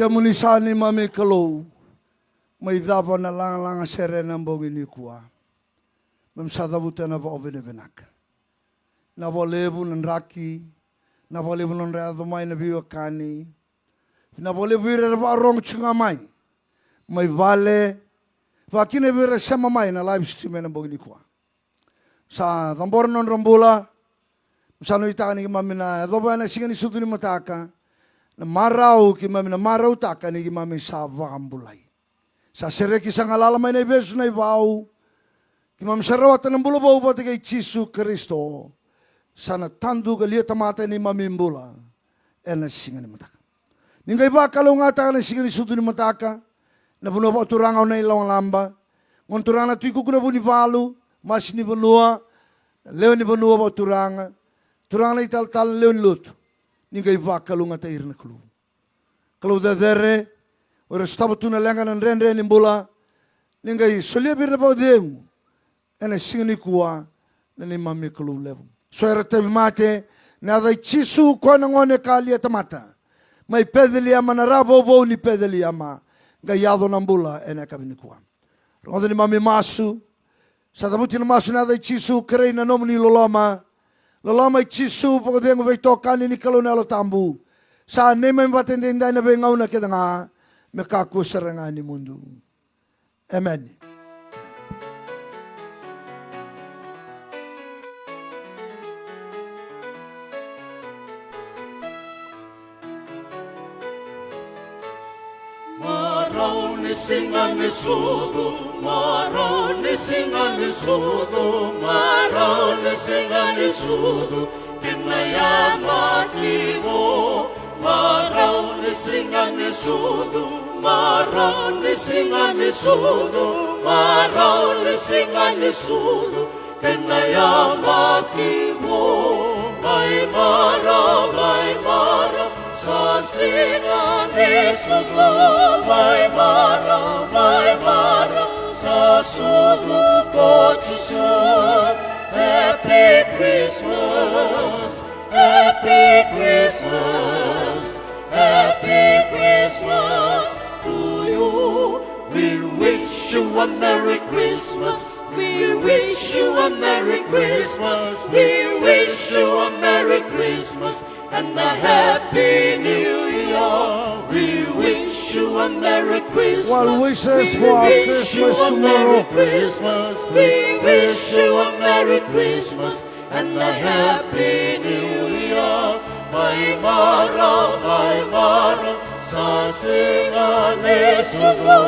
Kemuni sa neimami Kalou, mai cava na lagalaga sere ena bogi nikua. Mami sa cavuta na vakavinavinaka. Na vakalevu na draki, na vakalevu na nodra yaco mai na veiwekani, na vakalevu vei ira era vakarorogo tiko ga mai, mai vale, vakakina vei ira era sema mai na live stream ena bogi nikua. Sa cabora na nodra bula. Sa nuitaka ni keimami na yacova ena siga ni sucu ni mataka na marau keimami na marautaka ni keimami sa vakabulai. Sa sereki, sa galala mai na ivesu na ivau. Keimami sa rawata na bula vou vata kei Jisu Karisito. Sa na tadu ka lia tamata ena neimami bula ena siga ni mataka. Ni qai vakalougatataka na siga ni sucu ni mataka na vanua vakaturaga o Nailawalaba, gone turaga na Tui Kuku na Vunivalu, masi ni vanua, na lewe ni vanua vakaturaga, turaga na italatala, na lewe ni lotu. Ni qai vakalougatataki ira na Kalou. Kalou cecere, o ira sotava tu na leqa, na dredre ni bula, ni qai solia vei ira na vakacegu ena siga nikua na neimami Kalou levu. So era tauvimate, na yaca i Jisu, koya na gone ka lia tamata, mai Peceliema, na ra vouvou ni Peceliema, qai yaco na bula ena yakavi nikua. Rogoca neimami masu. Sa cavuti na masu ena yaca i Jisu, kerei na nomuni loloma. Loloma i Jisu, vakacegu, veitokani ni Kalou na Yalo Tabu, sa neimami vata edaidai ena veigauna kece ga, me kakua sara ga ni mudu. Emeni. Marau ni siga ni sucu, marau ni siga ni sucu, marau ni siga ni sucu, kena yabaki vou. Marau ni siga ni sucu, marau ni siga ni sucu, marau ni siga ni sucu, kena yabaki vou. Mai marau, mai marau, sa siga ni sucu. Mai marau, mai marau, sa sucu ko Jisu. Happy Christmas, Happy Christmas, Happy Christmas to you. We wish you a Merry Christmas. We wish you a Merry Christmas. We wish you a Merry Christmas and a Happy New Year. We wish you a Merry Christmas. Well wishes for our Christmas tomorrow. We wish you a Merry Christmas. We wish you a Merry Christmas and a Happy New Year. Mai marau, mai marau, sa siga ni sucu.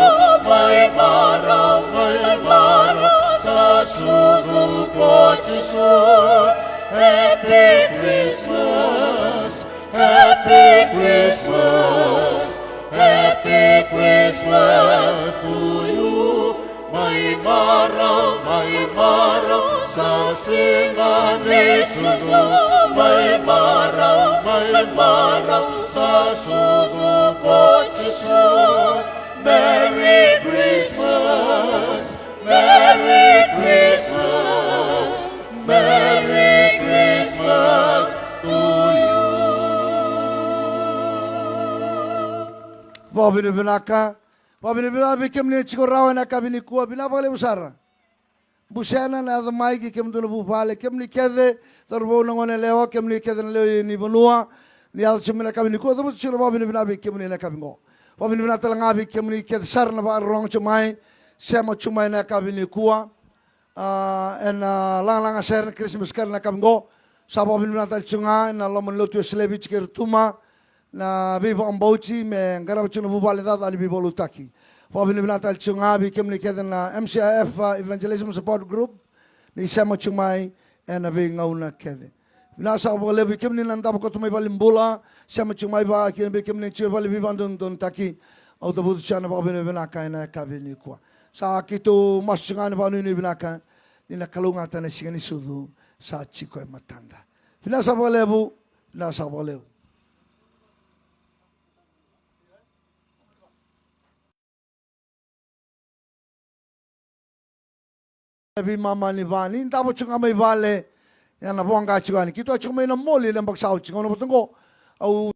Mai marau, mai marau, sa sucu ko Jisu. Happy Christmas, Happy Christmas, Happy Christmas to you. Mai marau, mai marau, sa siga ni sucu. Mai marau, mai marau, sa sucu ko Jisu. Merry Christmas, Merry Christmas, Merry Christmas to you. Vakavinavinaka. Vakavinavinaka vei kemuni na tiko rawa ena yakavi nikua, vinaka vakalevu sara. Busena na yaco mai kei kemudou na vuvale, kemuni kece, cauravou, na goneyalewa, kemuni kece na lewe ni vanua ni yaco tiko mai ena yakavi nikua, cavuta tiko na vakavinavinaka vei kemuni ena yakavi qo. Vakavinavinaka tale ga vei kemuni kece sara na vakarorogo tiko mai, sema tiko mai ena yakavi nikua. A, ena lagalaga sere, na Christmas Carol ena yakavi qo. Sa vakavinavinaka tale tiko ga ena loma ni lotu e Seleviti kei Rotuma, na veivakabauti me qarava tiko na vuvale cakacaka ni veivakalotutaki. Vakavinavinaka tale tiko ga vei kemuni kece na M C I F, a, Evangelism Support Group, ni sema tiko mai ena veigauna kece. Vinaka saka vakalevu vei kemuni na davo koto mai valenibula, sema tiko mai, vakakina vei kemuni tiko e vale veivakadodonutaki. Au cavuta tiko na vakavinavinaka ena yakavi nikua. Sa keitou masu tiko ga ena vakanuinui vinaka ni na kalougata na siga ni sucu sa tiko e matada. Vinaka saka vakalevu, vinaka saka vakalevu. E veimama ni va, ni davo tiko ga mai vale, ia na voqa tiko yani. Keitou a tiko mai na moli na yabaki sa oti, gauna vata oqo au